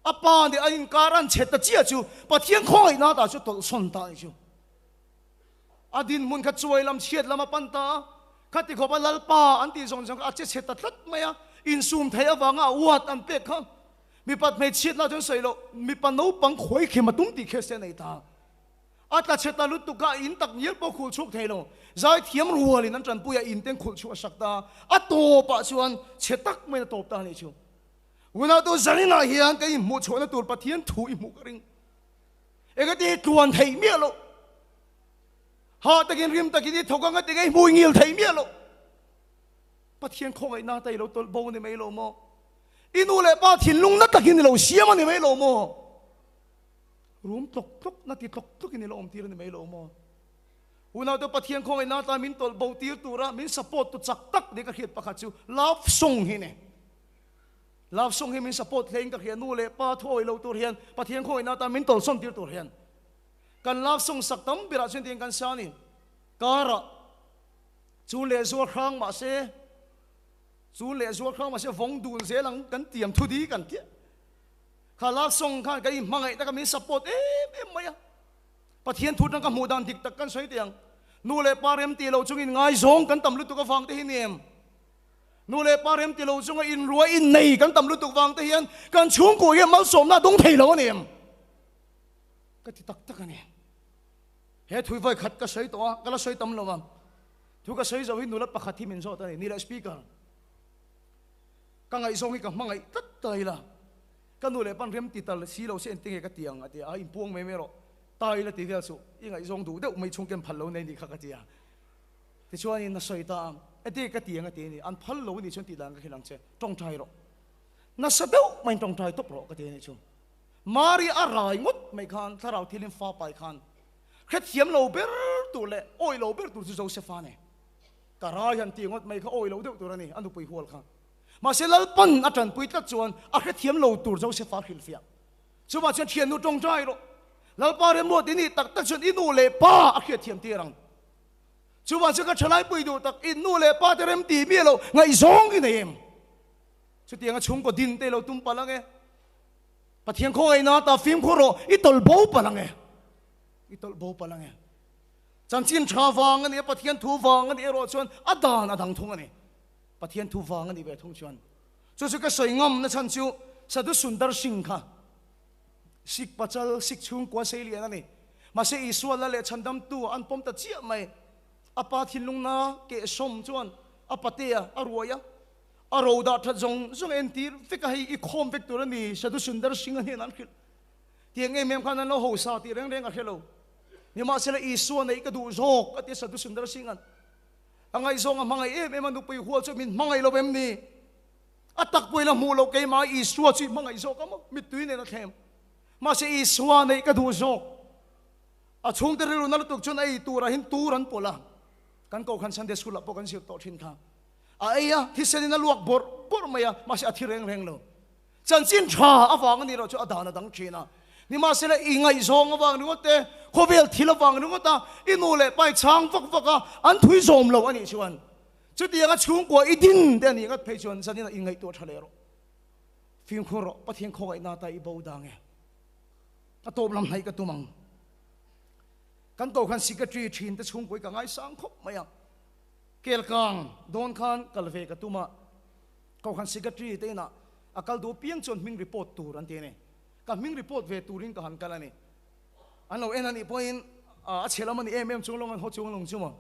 a pa nih an inkar an chhe ta chiah chu Pathian khawngaihna ta chu tawlhsawn ta a ni chu. A dinhmun kha chuai lam chhiat lam a pan ta a, khati khawp a Lalpa an tih zawng zawng kha a che chhe ta tlat mai a, insum theih avanga a uat an pek kha mipat hmeichhiatna chuan sawi loh, mipa naupang khawi khem a tum tih kher se a nei ta. A tla chhe ta lutuk kha a in tak ngial pawh khulh chhuk thei lo, zaithiam rualin an tanpui a, in ten khulh chhuah a sak ta a, a tawpah chuan chhe tak maiin a tawp ta a nih chu. Unautu zaninah hian ka inhmuh chhuahna tur Pathian thu i hmuh ka ring. Engati tluan theih miah loh. Hah takin rim takin i thawk anga tinge i hmui ngil theih miah loh. Pathian khawngaihna ta i lo tawlh bo a ni mai lo maw? I nu leh pa thinlung na takin i lo siam a ni mai lo maw? Rum tlawk tlawk na ti tlawk tlawkin i lo awm tir a ni mai lo maw? Unaute Pathian khawngaihna ta min tawlh bo tir tura min support tu chak tak ni ka hriat pakhat chu love song hi ni. Love song hi min support hle in ka hria nu leh pa thu awih lo tur hian Pathian khawngaihna atan min tawlhsawn tir tur hian kan love song sak tam berah chuan tiang kan sa a ni. Karah chu leh zual hrang mah se chu leh zual hrang mah se vawng dun zel ang kan tiam thu di kan tia kha love song khan kan inhmangaih taka min support em em mai a. Pathian thu atang ka hmuh dan dik tak kan sawi teh ang. Nu leh pa rem tih loh chungin ngaizawng kan tam lutuk avang te hi ni em? Nu leh pa rem ti lo chunga inrua innei kan tam lutuk vang te hian kan chhungkua hian malsawmna a dawng thei lo a ni em? Ka ti tak tak a ni. He thui vawi khat ka sawi tawh a, ka la sawi tam lo a. Thu ka sawi zo hi nula pakhat hi min zawt a ni, ni leh Speaker. Ka ngaihzawng hi ka hmangaih tlat ta ila, ka nu leh pan rem ti tal si lo se engtin nge ka ti ang a ti a, a inpuang mai mai rawh, ta ila ti vel suh, i ngaihzawng duh deuh mai chhung ken phal lo nei nih kha ka ti a. Tichuanin a sawi ta a, engtin nge ka ti ang a ti a ni, an phal lo a nih chuan tih dan ka hrilh ang che, tawngtai rawh. Nasa deuh maiin tawngtai tawp rawh ka ti a nih chu. Mari a rai ngawt mai khan thlarau thilin fa pai khan hrethiam lo ber tur leh awi lo ber tur chu Josefa a ni. Ka rai han ti ngawt mai kha awi lo deuh tur a ni, a nupui hual kha. Mahse Lalpan a tanpui tlat chuan a hrethiam lo tur Josefa a hrilhfiah. Chuvah chuan thiannu tawngtai rawh. Lalpa remruat i nih tak tak chuan i nu leh pa a hriatthiam tir ang. Chuvah chuan ka thalaipui duh tak i nu leh pa te rem ti miah lo ngaihzawng i nei em? Chutianga chhungkaw din te i lo tum palh ang e. Pathian khawngaihna ta fimkhur rawh, i tawlh bo palh ang e. I tawlh bo palh ang e. Chanchin tha vang a ni a, Pathian thu vang a nih erawh chuan a dan a dang thung a ni. Pathian thu vang a nih ve thung chuan. Chu chu ka sawi ngam na chhan chu Sadhu Sundar Singh kha Sikh pachal, Sikh chhungkua sei lian a ni. Mahse Isua la leh chhandamtu an pawm ta chiah mai. A pa thinlungna kehsawm chuan a patea a ruai a. A ro dah that zawng zawng entir vek a, hei i khawm vek tur a ni, Sadhu Sundar Singh a hnenah an hrilh. Tiang em em khan an lo hausa tih reng reng a hre lo. Nimahsela Isua neih ka duh zawk a ti a Sadhu Sundar Singh an. A ngaihzawng a hmangaih em em a, nupui hual chu min hmangaih lo em ni? A tak pawhin a hmuh loh keimah Isua chu i hmangaih zawk a maw? Mittui nen a thlem. Mahse Isua neih ka duh zawk. A chhungte rilru na lutuk chuan a ei turah hin tur an pawlh a. Kan Kohhran Sunday School ah pawh kan zir tawh thin kha. A ei a, thisen in a luak bawrh bawrh mai a, mahse a thi reng reng lo. Chanchin tha avang a nih loh chu a dan a dang thin a. Nimahsela i ngaihzawng avang ringawt te, khawvel thil avang ringawt a, i nu leh pa i chhang vak vak a, an thui zawm lo a nih chuan chutianga chhungkua i din te a nih ngat phei chuan zanin ah i ngaihtuah tha leh rawh. Fimkhur rawh, Pathian khawngaihna ta i bo dang e. A tawp lam hnaih ka tum ang. Kan Kohhran Secretary thin te chhungkua hi ka ngaisang khawp mai a. Kelkang dawn khan kal ve ka tum a, Kohhran Secretary te inah a kal duh piang chuan hming report tur an ti a ni. Ka hming report ve turin ka han kal a ni. An lo en a nih pawhin a chhe lam a ni em em chung lawng an haw chung lawng chu maw.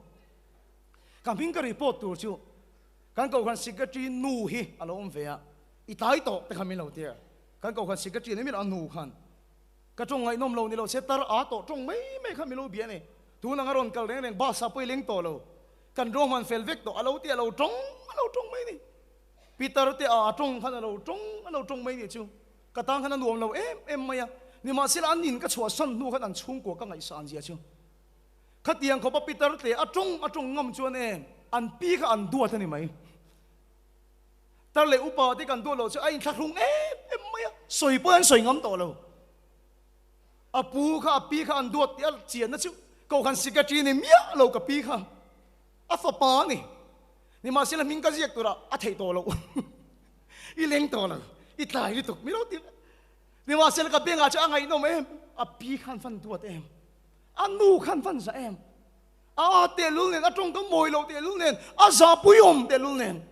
Ka hming ka report tur chu kan Kohhran Secretary nu hi a lo awm ve a, i tlai tawh te kha min lo ti a. Kan Kohhran Secretary ni miah a nu khan ka tawng ngaihnawm lo ni lo se tar a tawh tawng mai mai kha min lo bia a ni. Tun anga rawn kal reng reng bus ah pawh i leng tawh lo. Kan rawhman fel vek tawh a lo ti a lo tawng a lo tawng mai ni. Peter te a tawng khan a lo tawng a lo tawng mai ni chu. Ka tang khan a nuam lo em em mai a. Nimahsela an in ka chhuahsan hnu khan an chhungkua ka ngaihsan zia chu. Khatiang khawpa Peter te a tawng a tawng ngam chuan e an pi kha an duat a ni mai. Tar leh upa te kan duat loh chu a inthlahrung em em mai a. Sawi pawh an sawi ngam tawh lo. A pu kha a pi kha an duat tih a chianna chu Kohhran Secretary ni miah lo ka pi kha a fapa a ni. Nimahsela hming ka ziak turah a theih tawh loh. I leng tawh lo, i tlai lutuk mi lo ti vek. Nimahsela ka bengah chu a ngaihnawm em, a pi khan van duat em, a nu khan van za em, a a tehlul nen, a tawngkam mawi loh tehlul nen, a zahpuiawm tehlul nen,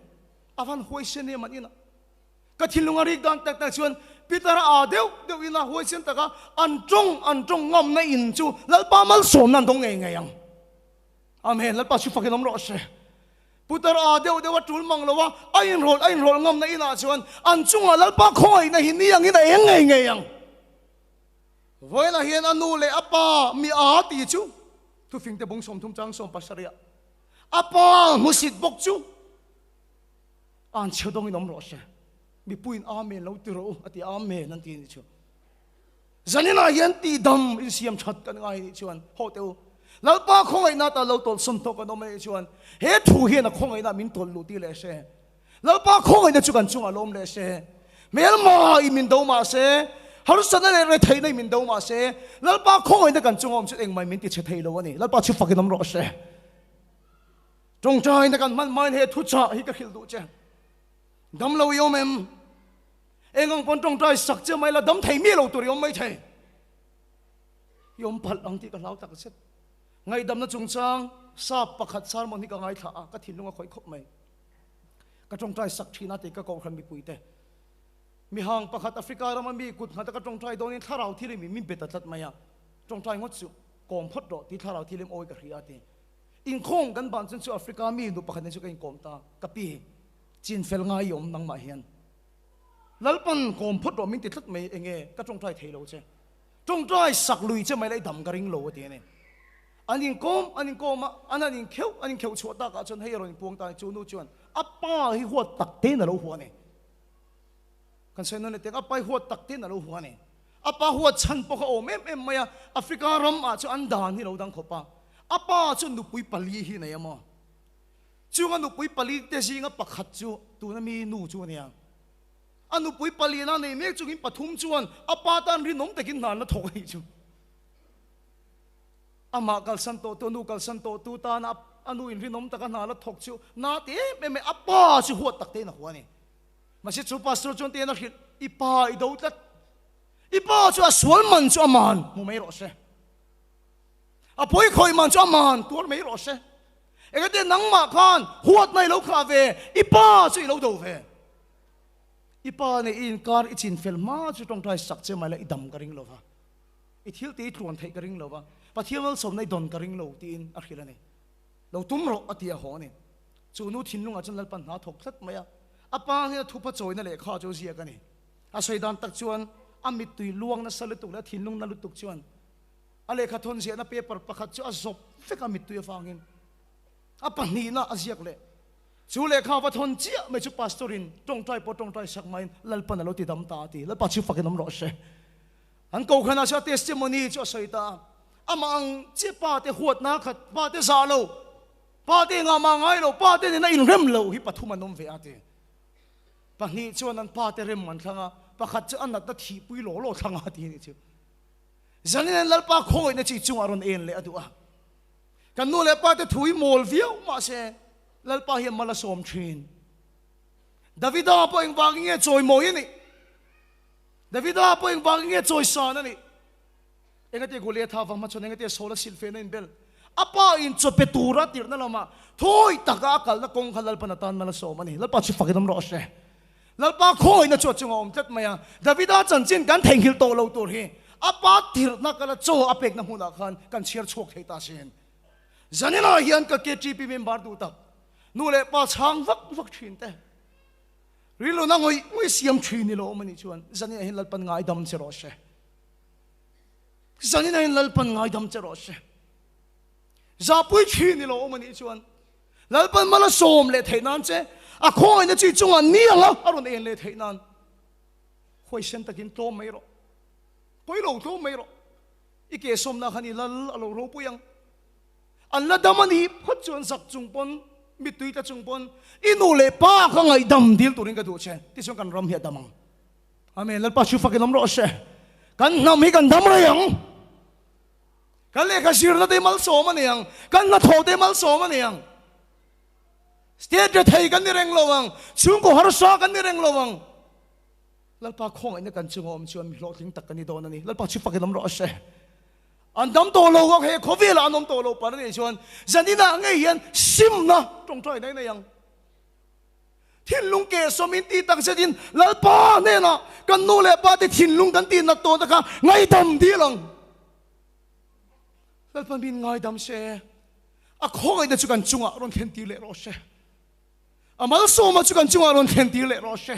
a van huaisen em an inah. Ka thinlung a rik dan tak tak chuan Peter a aa deuh deuh in a huaisen tak a, an tawng an tawng ngamna in chu Lalpa malsawmna an dawng ngei ngei ang. Amen, Lalpa chu fakin awm rawh se. Peter a aa deuh deuh a tul mang lo a, a inrawlh a inrawlh ngamna inah chuan an chungah Lalpa khawngaihna hi ni angin a eng ngei ngei ang. Vawiinah hian a nu leh a pa mi aa ti chu thufingte bung 30 chang 17 a pa hmusit bawk chu An chhe dawngin awm rawh se. Mipuiin Amen lo ti rawh u a ti a, Amen an ti a nih chu. Zaninah hian tihdam insiam that kan ngai nih chuan haw teh u. Lalpa khawngaihna atan lo tawlhsawn tawh kan awm a nih chuan he thu hian a khawngaihna min tawlh luh tir leh se. Lalpa khawngaihna chu kan chungah lawm leh se. Hmelma i min do mah se, harsatna leh retheihna i min do mah se, Lalpa khawngaihna kan chunga awm chu engmah min ti chhe thei lo a ni. Lalpa chu fakin awm rawh se. Tawngtaina kan hman hmain he thuchah hi ka hrilh duh che. Dam lo i awm em? Eng ang pawn tawngtai sak che mai la dam thei miah lo tur i awm mai thei. I awm palh ang tih ka hlau tak zet. Ngaihdamna chungchang sap pakhat sermon hi ka ngaithla a, ka thinlung a khawih khawp mai. Ka tawngtai sak thin a tih ka kohhran mipuite. Mihang pakhat Africa rama mi kut nghata ka tawngtai dawnin thlarau thil i min bet ta tlat mai a, tawngtai ngawt suh. Kawm phawt rawh tih thlarau thil em awi ka hria a ti. Inkhawm kan ban chuan chu Africa mi nu pakhat nen chu ka inkawm ta, ka pi chin fel ngai i awm nangmah hian. Lalpan kawm phawt rawh min ti tlat mai enge ka tawngtai thei lo che. Tawngtai sak lui che mai la i dam ka ring lo a ti a ni. An inkawm an inkawm a, an han inkheuh an inkheuh chhuah takah chuan hei a rawn inpuang ta a ni. Chu nu chuan a pa hi huat tak tein a lo hua a ni. Kan sawi nawn leh teng, a pa hi huat tak tein a lo hua a ni. A pa huat chhan pawh kha awm em em mai a, Africa ram ah chuan an dan hi lo dang khawp a. A pa chuan nupui pali hi nei a maw? Chung a nupui pali te zinga pakhat chu tuna mi nu chu a nia. A nupui palina nei mek chungin pathum chuan a pa tan rinawm takin hna an la thawk a nih chu. Amah kalsan tawhtu, a nu kalsan tawhtu tana a nu in rinawm taka hna la thawk chu na ti em em mai, a pa chu huat tak tein a hua a ni. Mahse chu pastor chuan tiin a hrilh, I pa i do tlat, i pa chu a sual man chu a man hmu mai rawh se, a pawi khawih man chu a man tuar mai rawh se, engati nangmah khan huatna i lo khah ve, i pa chu i lo do ve. I pa nen i inkar i chinfel hma chu tawngtai sak che mai la i dam ka ring lo va. I thil tih i tluan theih ka ring lo va, Pathian malsawmna i dawn ka ring lo tiin a hrilh a ni. Lo tum rawh a ti a haw a ni. Chu nu thinlungah chuan Lalpan hna thawk tlat mai a, a pa hian a thupa chawina lehkha chu ziak a ni. A sawi dan tak chuan a mittui luang nasa lutuk leh a thinlung na lutuk chuan a lehkha thawn ziahna paper pakhat chu a zawp vek a mittui avangin a pahnihna a ziak leh. Chu lehkha va thawn chiah mai chu pastor in tawngtai pawh tawngtai sak maiin Lalpan a lo ti dam ta a ti. Lalpa chu fakin awm rawh se. An kokhanah chuan testimony chu a sawi ta a, amah ang chiah pa te huatna khat, pa te zah lo, pa te engah mah ngai lo, pa te nena inrem lo hi pathum an awm ve a ti. Pahnih chuan an pa te rem an thlang a, pakhat chu a natna thihpui law law thlang a ti a nih chu. Zanin an Lalpa khawngawihna chi chungah rawn en leh a duh a. Kan nu leh pa te thu hi mawl viau mahse Lalpa hian mal a sawm thin. Davida pawh engvangin nge chawimawi a nih? Davida pawh engvangin nge chawisan a nih? Engati Goliatha vang hmachhawn engati Saula silhfehna inbel? A pa in chaw pe tura tirhna lamah thawi taka a kalna kawng kha Lalpan atan mal a sawm a ni. Lalpa chu fakin awm rawh se. Lalpa khawngawihna chu a chungah awm tlat mai a. Davida chanchin kan theihnghilh tawh lo tur hi a pa tirhna kala chaw a pekna hmunah khan kan chhiar chhuak thei ta sin. Zaninah hian ka KTP member duh tak nu leh pa chhang vak vak thin te. Rilruna ngawih ngawih siam thin ni lo awm anih chuan zanin ah hian Lalpan ngaidam che rawh se. Zanin ah hian Lalpan ngaidam che rawh se. Zahpui thin ni lo awm anih chuan Lalpan mal a sawm leh theih nan che a khawngaihna chi chungah ni anga a rawn en leh theih nan huaisen takin tlawm mai rawh. Pawi lo tlawm mai rawh. I ke sawmna khan i lal a lo ropui ang. An la dam a nih phawt chuan zak chung pawn, mittui tla chung pawn, i nu leh pa kha ngaihdam dil turin ka duh che, tichuan kan ram hi a dam ang. Amen. Lalpa chu fakin awm rawh se. Kan hnam hi kan dam rei ang. Kan lehkha zirna te malsawm a ni ang. Kan hnathawh te malsawm a ni ang. State rethei kan ni reng lo ang. Chhungkaw harsa kan ni reng lo ang. Lalpa khawngaihna kan chunga awm chuan mi hlawhtling tak kan ni dawn a ni. Lalpa chu fakin awm rawh se. An dam tawh lo a, he khawvelah an awm tawh lo par a nih chuan zaninah ngei hian simna tawngtai daih nei ang. Thinlung keh sawmin tih tak zetin Lalpa hnenah kan nu leh pa te thinlung kan tih nat tawhna kha ngaidam dil ang. Lalpa min ngaidam se, a khawngaihna chu kan chungah rawn thlen tir leh rawh se. A malsawma chu kan chungah rawn thlen tir leh rawh se.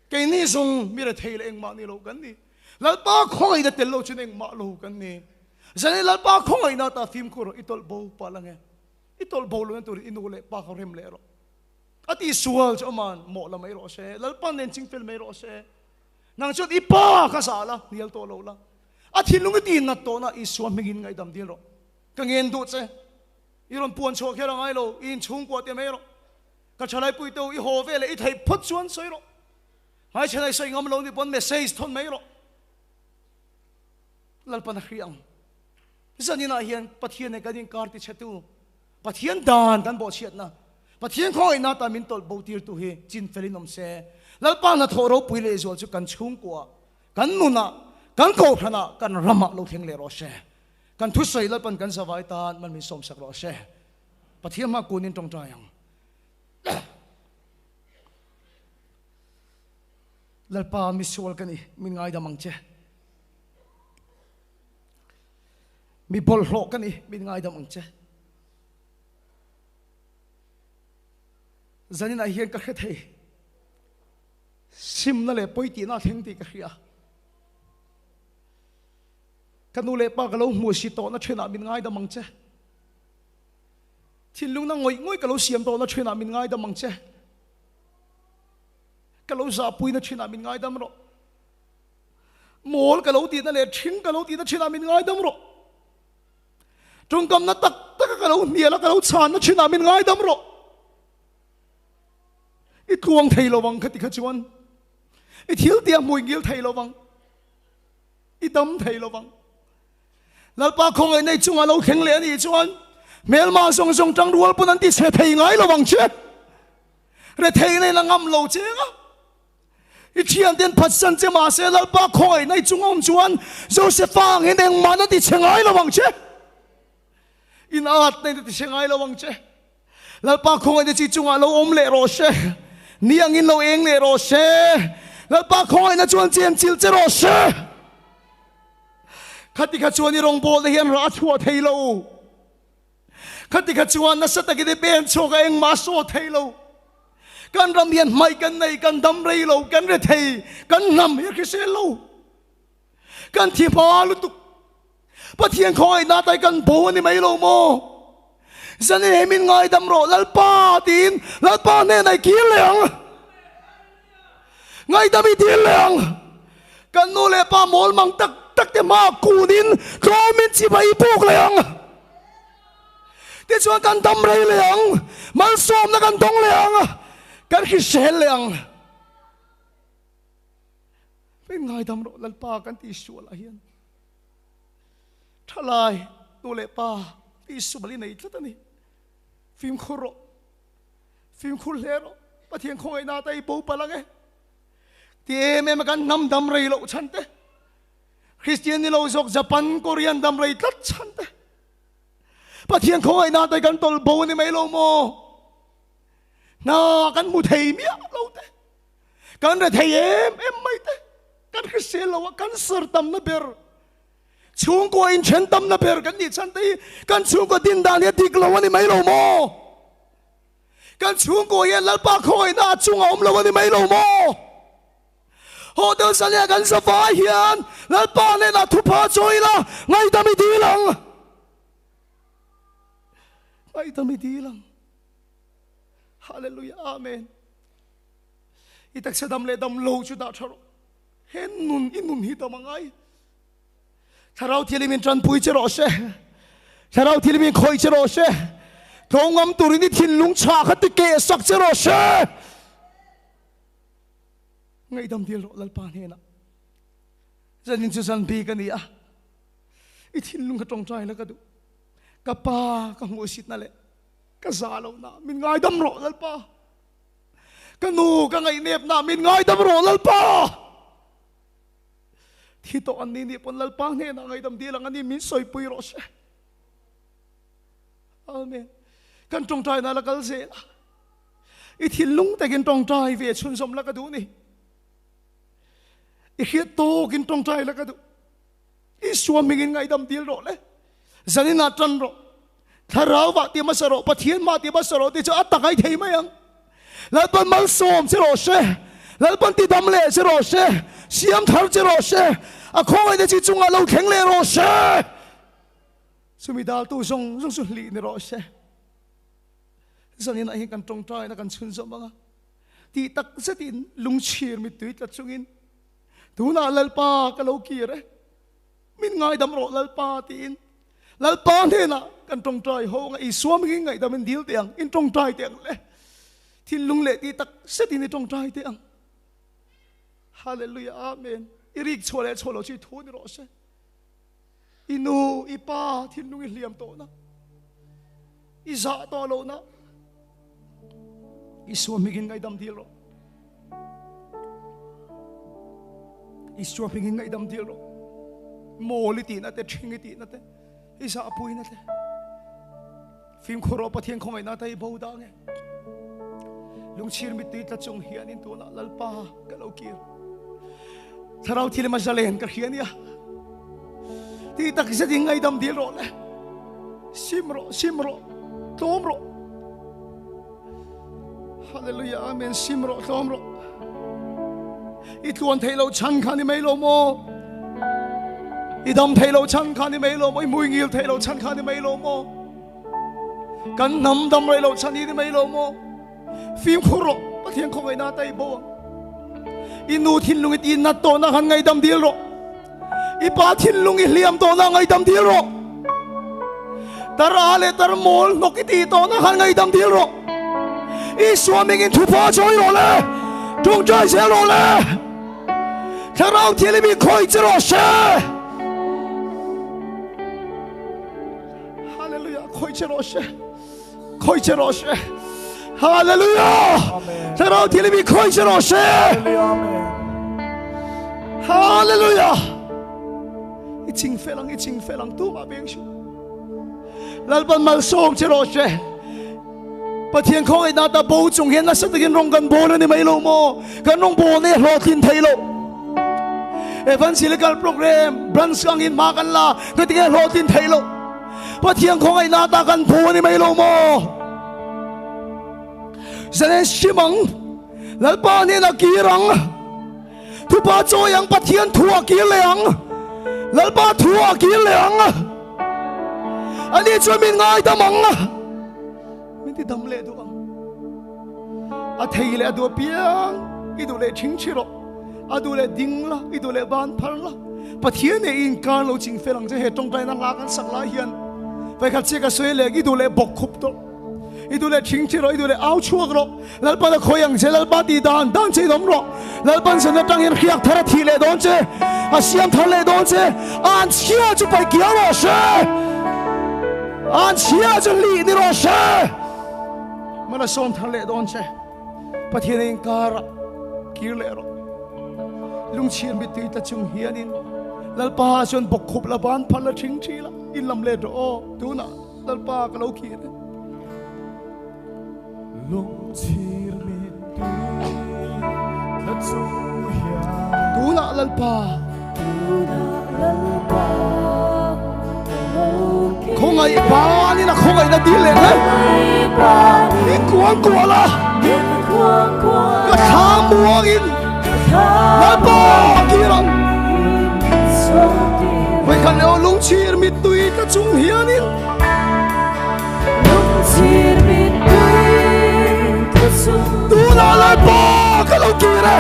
Keini zawng mi rethei leh engmah ni lo kan ni. Lalpa khawngaihna tel lo chuan engmah lo kan ni. Zane Lalpa khawngaihna ta fimkhur rawh, i tawlh bo palh ange. I tawlh bo lohna turin i nu leh pa kha rem leh rawh. A ti sual chu aman mawh la mai rawh se. Lalpa nen chingfel mai rawh se. Nang chuan i pa kha zah la, hnial tawh lo la. A thinlung i ti nat tawhna Isua hmingin ngaihdam dil rawh. Ka ngen duh che. I rawn puan chhuah kher a ngai lo, i inchhungkua te mai rawh. Ka thalaipui te u, i haw ve leh i theih phawt chuan sawi rawh. Hmaichhan a i sawi ngam lo ni pawn message thawn mai rawh. Lalpan a hria ang. Zaninah hian Pathian nen kan inkar ti chhetu, Pathian dan kan bawhchhiatna, Pathian khawngaihna atan min tawlh bo tirtu hi chin felin awm se. Lalpa hnathawh ropui lehzual chu kan chhungkuaah, kan nunah, kan kohhranah, kan ramah lo thleng leh rawh se. Kan thusawi Lalpan kan zavai tan man min sawmsak rawh se. Pathian hma kunin tawngtai ang. Lalpa misual ka ni, min ngaidam ang che. Mi bawlhhlawh ka ni, min ngaidam ang che. Zaninah hian ka hre thei. Simna leh pawi tihna a thleng tih ka hria. Ka nu leh pa ka lo hmuh si tawhna thenah min ngaidam ang che. Thinlungna ngawih ngawih ka lo siam tawhna thenah min ngaidam ang che. Ka lo zahpuina thinah min ngaidam rawh. Mawl ka lo tihna leh thing ka lo tihna thinah min ngaidam rawh. Tawngkamna tak taka ka lo hnial a, ka lo chhanna thinah min ngaidam rawh. I tluang thei lo vang khati kha chuan i thil tia hmui ngil thei lo vang. I dam thei lo vang. Lalpa khawngaih nei chunga lo thleng leh a nih chuan hmelma zawng zawng tangrual pawn an ti chhe thei ngai lo vang che. Rethei nei la ngam lo che a. I thiante an phatsan che mahse Lalpa khawngaih nei chunga awm chuan Josefa ang hian engmah na ti chhe ngai lo vang che. In at nei na ti chhe ngai lo vang che. Lalpa khawngaihna chi chungah lo awm leh rawh se. Ni angin lo eng leh rawh se. Lalpa khawngaihna chuan chen chilh che rawh se. Khati kha chuan i rawngbawlna hian rah a chhuah thei lo. Khati kha chuan nasa takin i pen chhuak a engmah a saw thei lo. Kan ram hian hmaih kan nei, kan dam rei lo, kan re thei, kan hnam hi a hrisel lo. Kan thi hma lutuk. Pathian khawngaihna tai kan bo a ni mai lo maw? Zanin he min ngaidam rawh Lalpa tiin Lalpa hnenah i kir leh ang. Ngaidam i dil leh ang. Kan nu leh pa mawl mang tak tak te hmaah kunin tlawmin chibai i buk leh ang. Tichuan kan dam rei leh ang, malsawmna kan dawng leh ang, kan hrisel leh ang. Min ngaidam rawh Lalpa kan tih sualah hian thalai nu leh pa tih sual i nei tlat a ni. Fimkhur rawh, fimkhur hle rawh, Pathian khawngaihna ata i bo palh ang e. Ti em em a kan hnam dam rei loh chhan te, Kristian ni lo zawk Japan, Korean dam rei tlat chhan te, Pathian khawngaihna ata kan tawlh bo a ni mai lo maw? Hna kan hmu thei miah lo te. Kan rethei em em mai te, kan hrisel lo a, cancer tamna ber, chhungkua inthen tamna ber kan nih chhan te hi kan chhungkua din dan hi a dik lo a ni mai lo maw? Kan chhungkua hian Lalpa khawngaihna a chunga awm lo a ni mai lo maw? Hotel Sania kan zavai hian Lalpa hnenah thupha chawi ila, ngaihdam i dil ang. Ngaihdam i dil ang. Hallelujah, Amen. I taksa dam leh dam lo chu dah tha rawh. He nun i nun hi dam a ngai. Thlarau thilim in tanpui che rawh se. Thlarau thilim in khawih che rawh se. Tlawngam turin i thinlung chhah kha ti keh sak che rawh se. Ngaihdam dil rawh Lalpa hnenah. Zanin chu zan bik a ni a. I thinlung kha tawngtai la ka duh. Ka pa ka hmuhsitna leh ka za lohna min ngaidam rawh Lalpa. Ka nu ka ngaihnepna min ngaidam rawh Lalpa! Thi tawh an ni nih pawn Lalpa hnenah ngaidam dil ang a ni min sawipui rawh se. Amen. Kan tawngtaina la kal zel a. I thinlung takin tawngtai ve chhunzawm la ka duh ni. I hriat tawkin tawngtai la ka duh. Isua hmingin ngaihdam dil rawh le. Zaninah tan rawh. Thlarau vah ti hmasa rawh, Pathian mah ti hmasa rawh tih chu a tak ai thei mai ang. Lalpan malsawm che rawh se, Lalpan ti dam leh che rawh se, siam thar che rawh se, a khawngaihna chi chungah lo thleng leh rawh se. Chumi daltu zawng zawng chu hlih ni rawh se. Zaninah hian kan tawngtaina kan chhunzawm ang a, tih tak zetin lungchhir mittui tla chungin tunah Lalpa ka lo kir e. Min ngaidam rawh Lalpa tiin Lalpa hnenah kan tawngtai ho anga Isua mingin ngaihdam in dil teh ang, in tawngtai teh ang le. Thinlung leh tih tak zetin i tawngtai teh ang. Hallelujah, Amen. I rik chhuah leh chhuah lo chu i thu ni rawh se. I nu, i pa thinlung i hliam tawh na, i zah tawh lo na, Isua hmingin ngaihdam dil rawh. Isua hmingin ngaihdam dil rawh. Mawl i tihna te, ṭhing i tihna te, i zahpuina te. Fimkhur rawh Pathian khawngaihna te i bo dah nge. Lungchhir mittui tla chung hianin tunah Lalpa ka lo kir. Thlarau thil ema zalen ka hria nia. Ti tak zetin ngaidam dil rawh le. Sim rawh, sim rawh, tlawm rawh. Hallelujah, amen. Sim rawh, tlawm rawh. I tluan thei lo chan kha ni mai lo maw? I dam thei lo chan kha ni mai lo maw? I mui ngil thei lo chan kha ni mai lo maw? Kan hnam dam rei lo chan hi ni mai lo maw? Fimkhur rawh, Pathian khawngaihna ta i bo ang. I nu thinlung i tinat tawhna khan ngaidam dil rawh. I pa thinlung i hliam tawhna ngaidam dil rawh. Tar a leh tar mawl hnawk i tih tawhna khan ngaidam dil rawh. Isua mingin thupa chawi rawh le, tawngtai zel rawh le. Thlarau Thianghlim i khawih che rawh se. Hallelujah, khawih che rawh se. Khawih che rawh se. Hallelujah. Thlarau Thianghlim i khawih che rawh se. Hallelujah. I ching fel ang, i ching fel ang tumah beng su. Lalpan malsawm che rawh se. Pathian khawngaihna ta bo chung hian nasa takin rawng kan bawl a ni mai lo maw? Kan rawng bawl nei hlawhtlin thei lo. Evangelical program branch angin hma kan la, ngatinge hlawhtlin thei lo. Pathian khawngaihna ta kan phu a ni mai lo maw? Zalen hrim ang, Lalpa hnenah kir ang, thupa chawi ang, Pathian thuah kir leh ang, Lalpa thuah kir leh ang. Ani chuan min ngaidam ang, min ti dam leh duh ang. A thei leh a duh apiang i duh leh thing thi rawh. A duh leh ding la, i duh leh ban phar la. Pathian nen i inkar lo ching fel ang che he tawngtaina hla kan sak lai hian vawikhat chiah ka sawi leh i duh leh bawk khup tawh. I duh leh thing thi rawh, i duh leh au chhuak rawh. Lalpan a khawi ang che, Lalpa tih dan dan che in awm rawh. Lalpan zan atang hian hriak thar a thih leh dawn che, a siam thar leh dawn che. An chhia chu paih kiau rawh se. An chhia chu hlih ni rawh se. Mana sawm thar leh dawn che. Pathian inkara kir leh rawh. Lungchhir mittui tla chung hianin Lalpa chuan bawkkhup la ban phal la thing thi la in lam let rawh aw tunah Lalpa ka lo kir e. Lungchhir mittui tla chung hian. Tunah Lalpa. Tunah Lalpa ka lo kir. Khawngaih banin a khawngaihna dil leh hle. Min kuang kual a. Ka thla muangin Lalpa a kir ang. Vawikhat leh aw lungchhir mittui tla chung hianin. Tunah Lalpa ka lo kir e.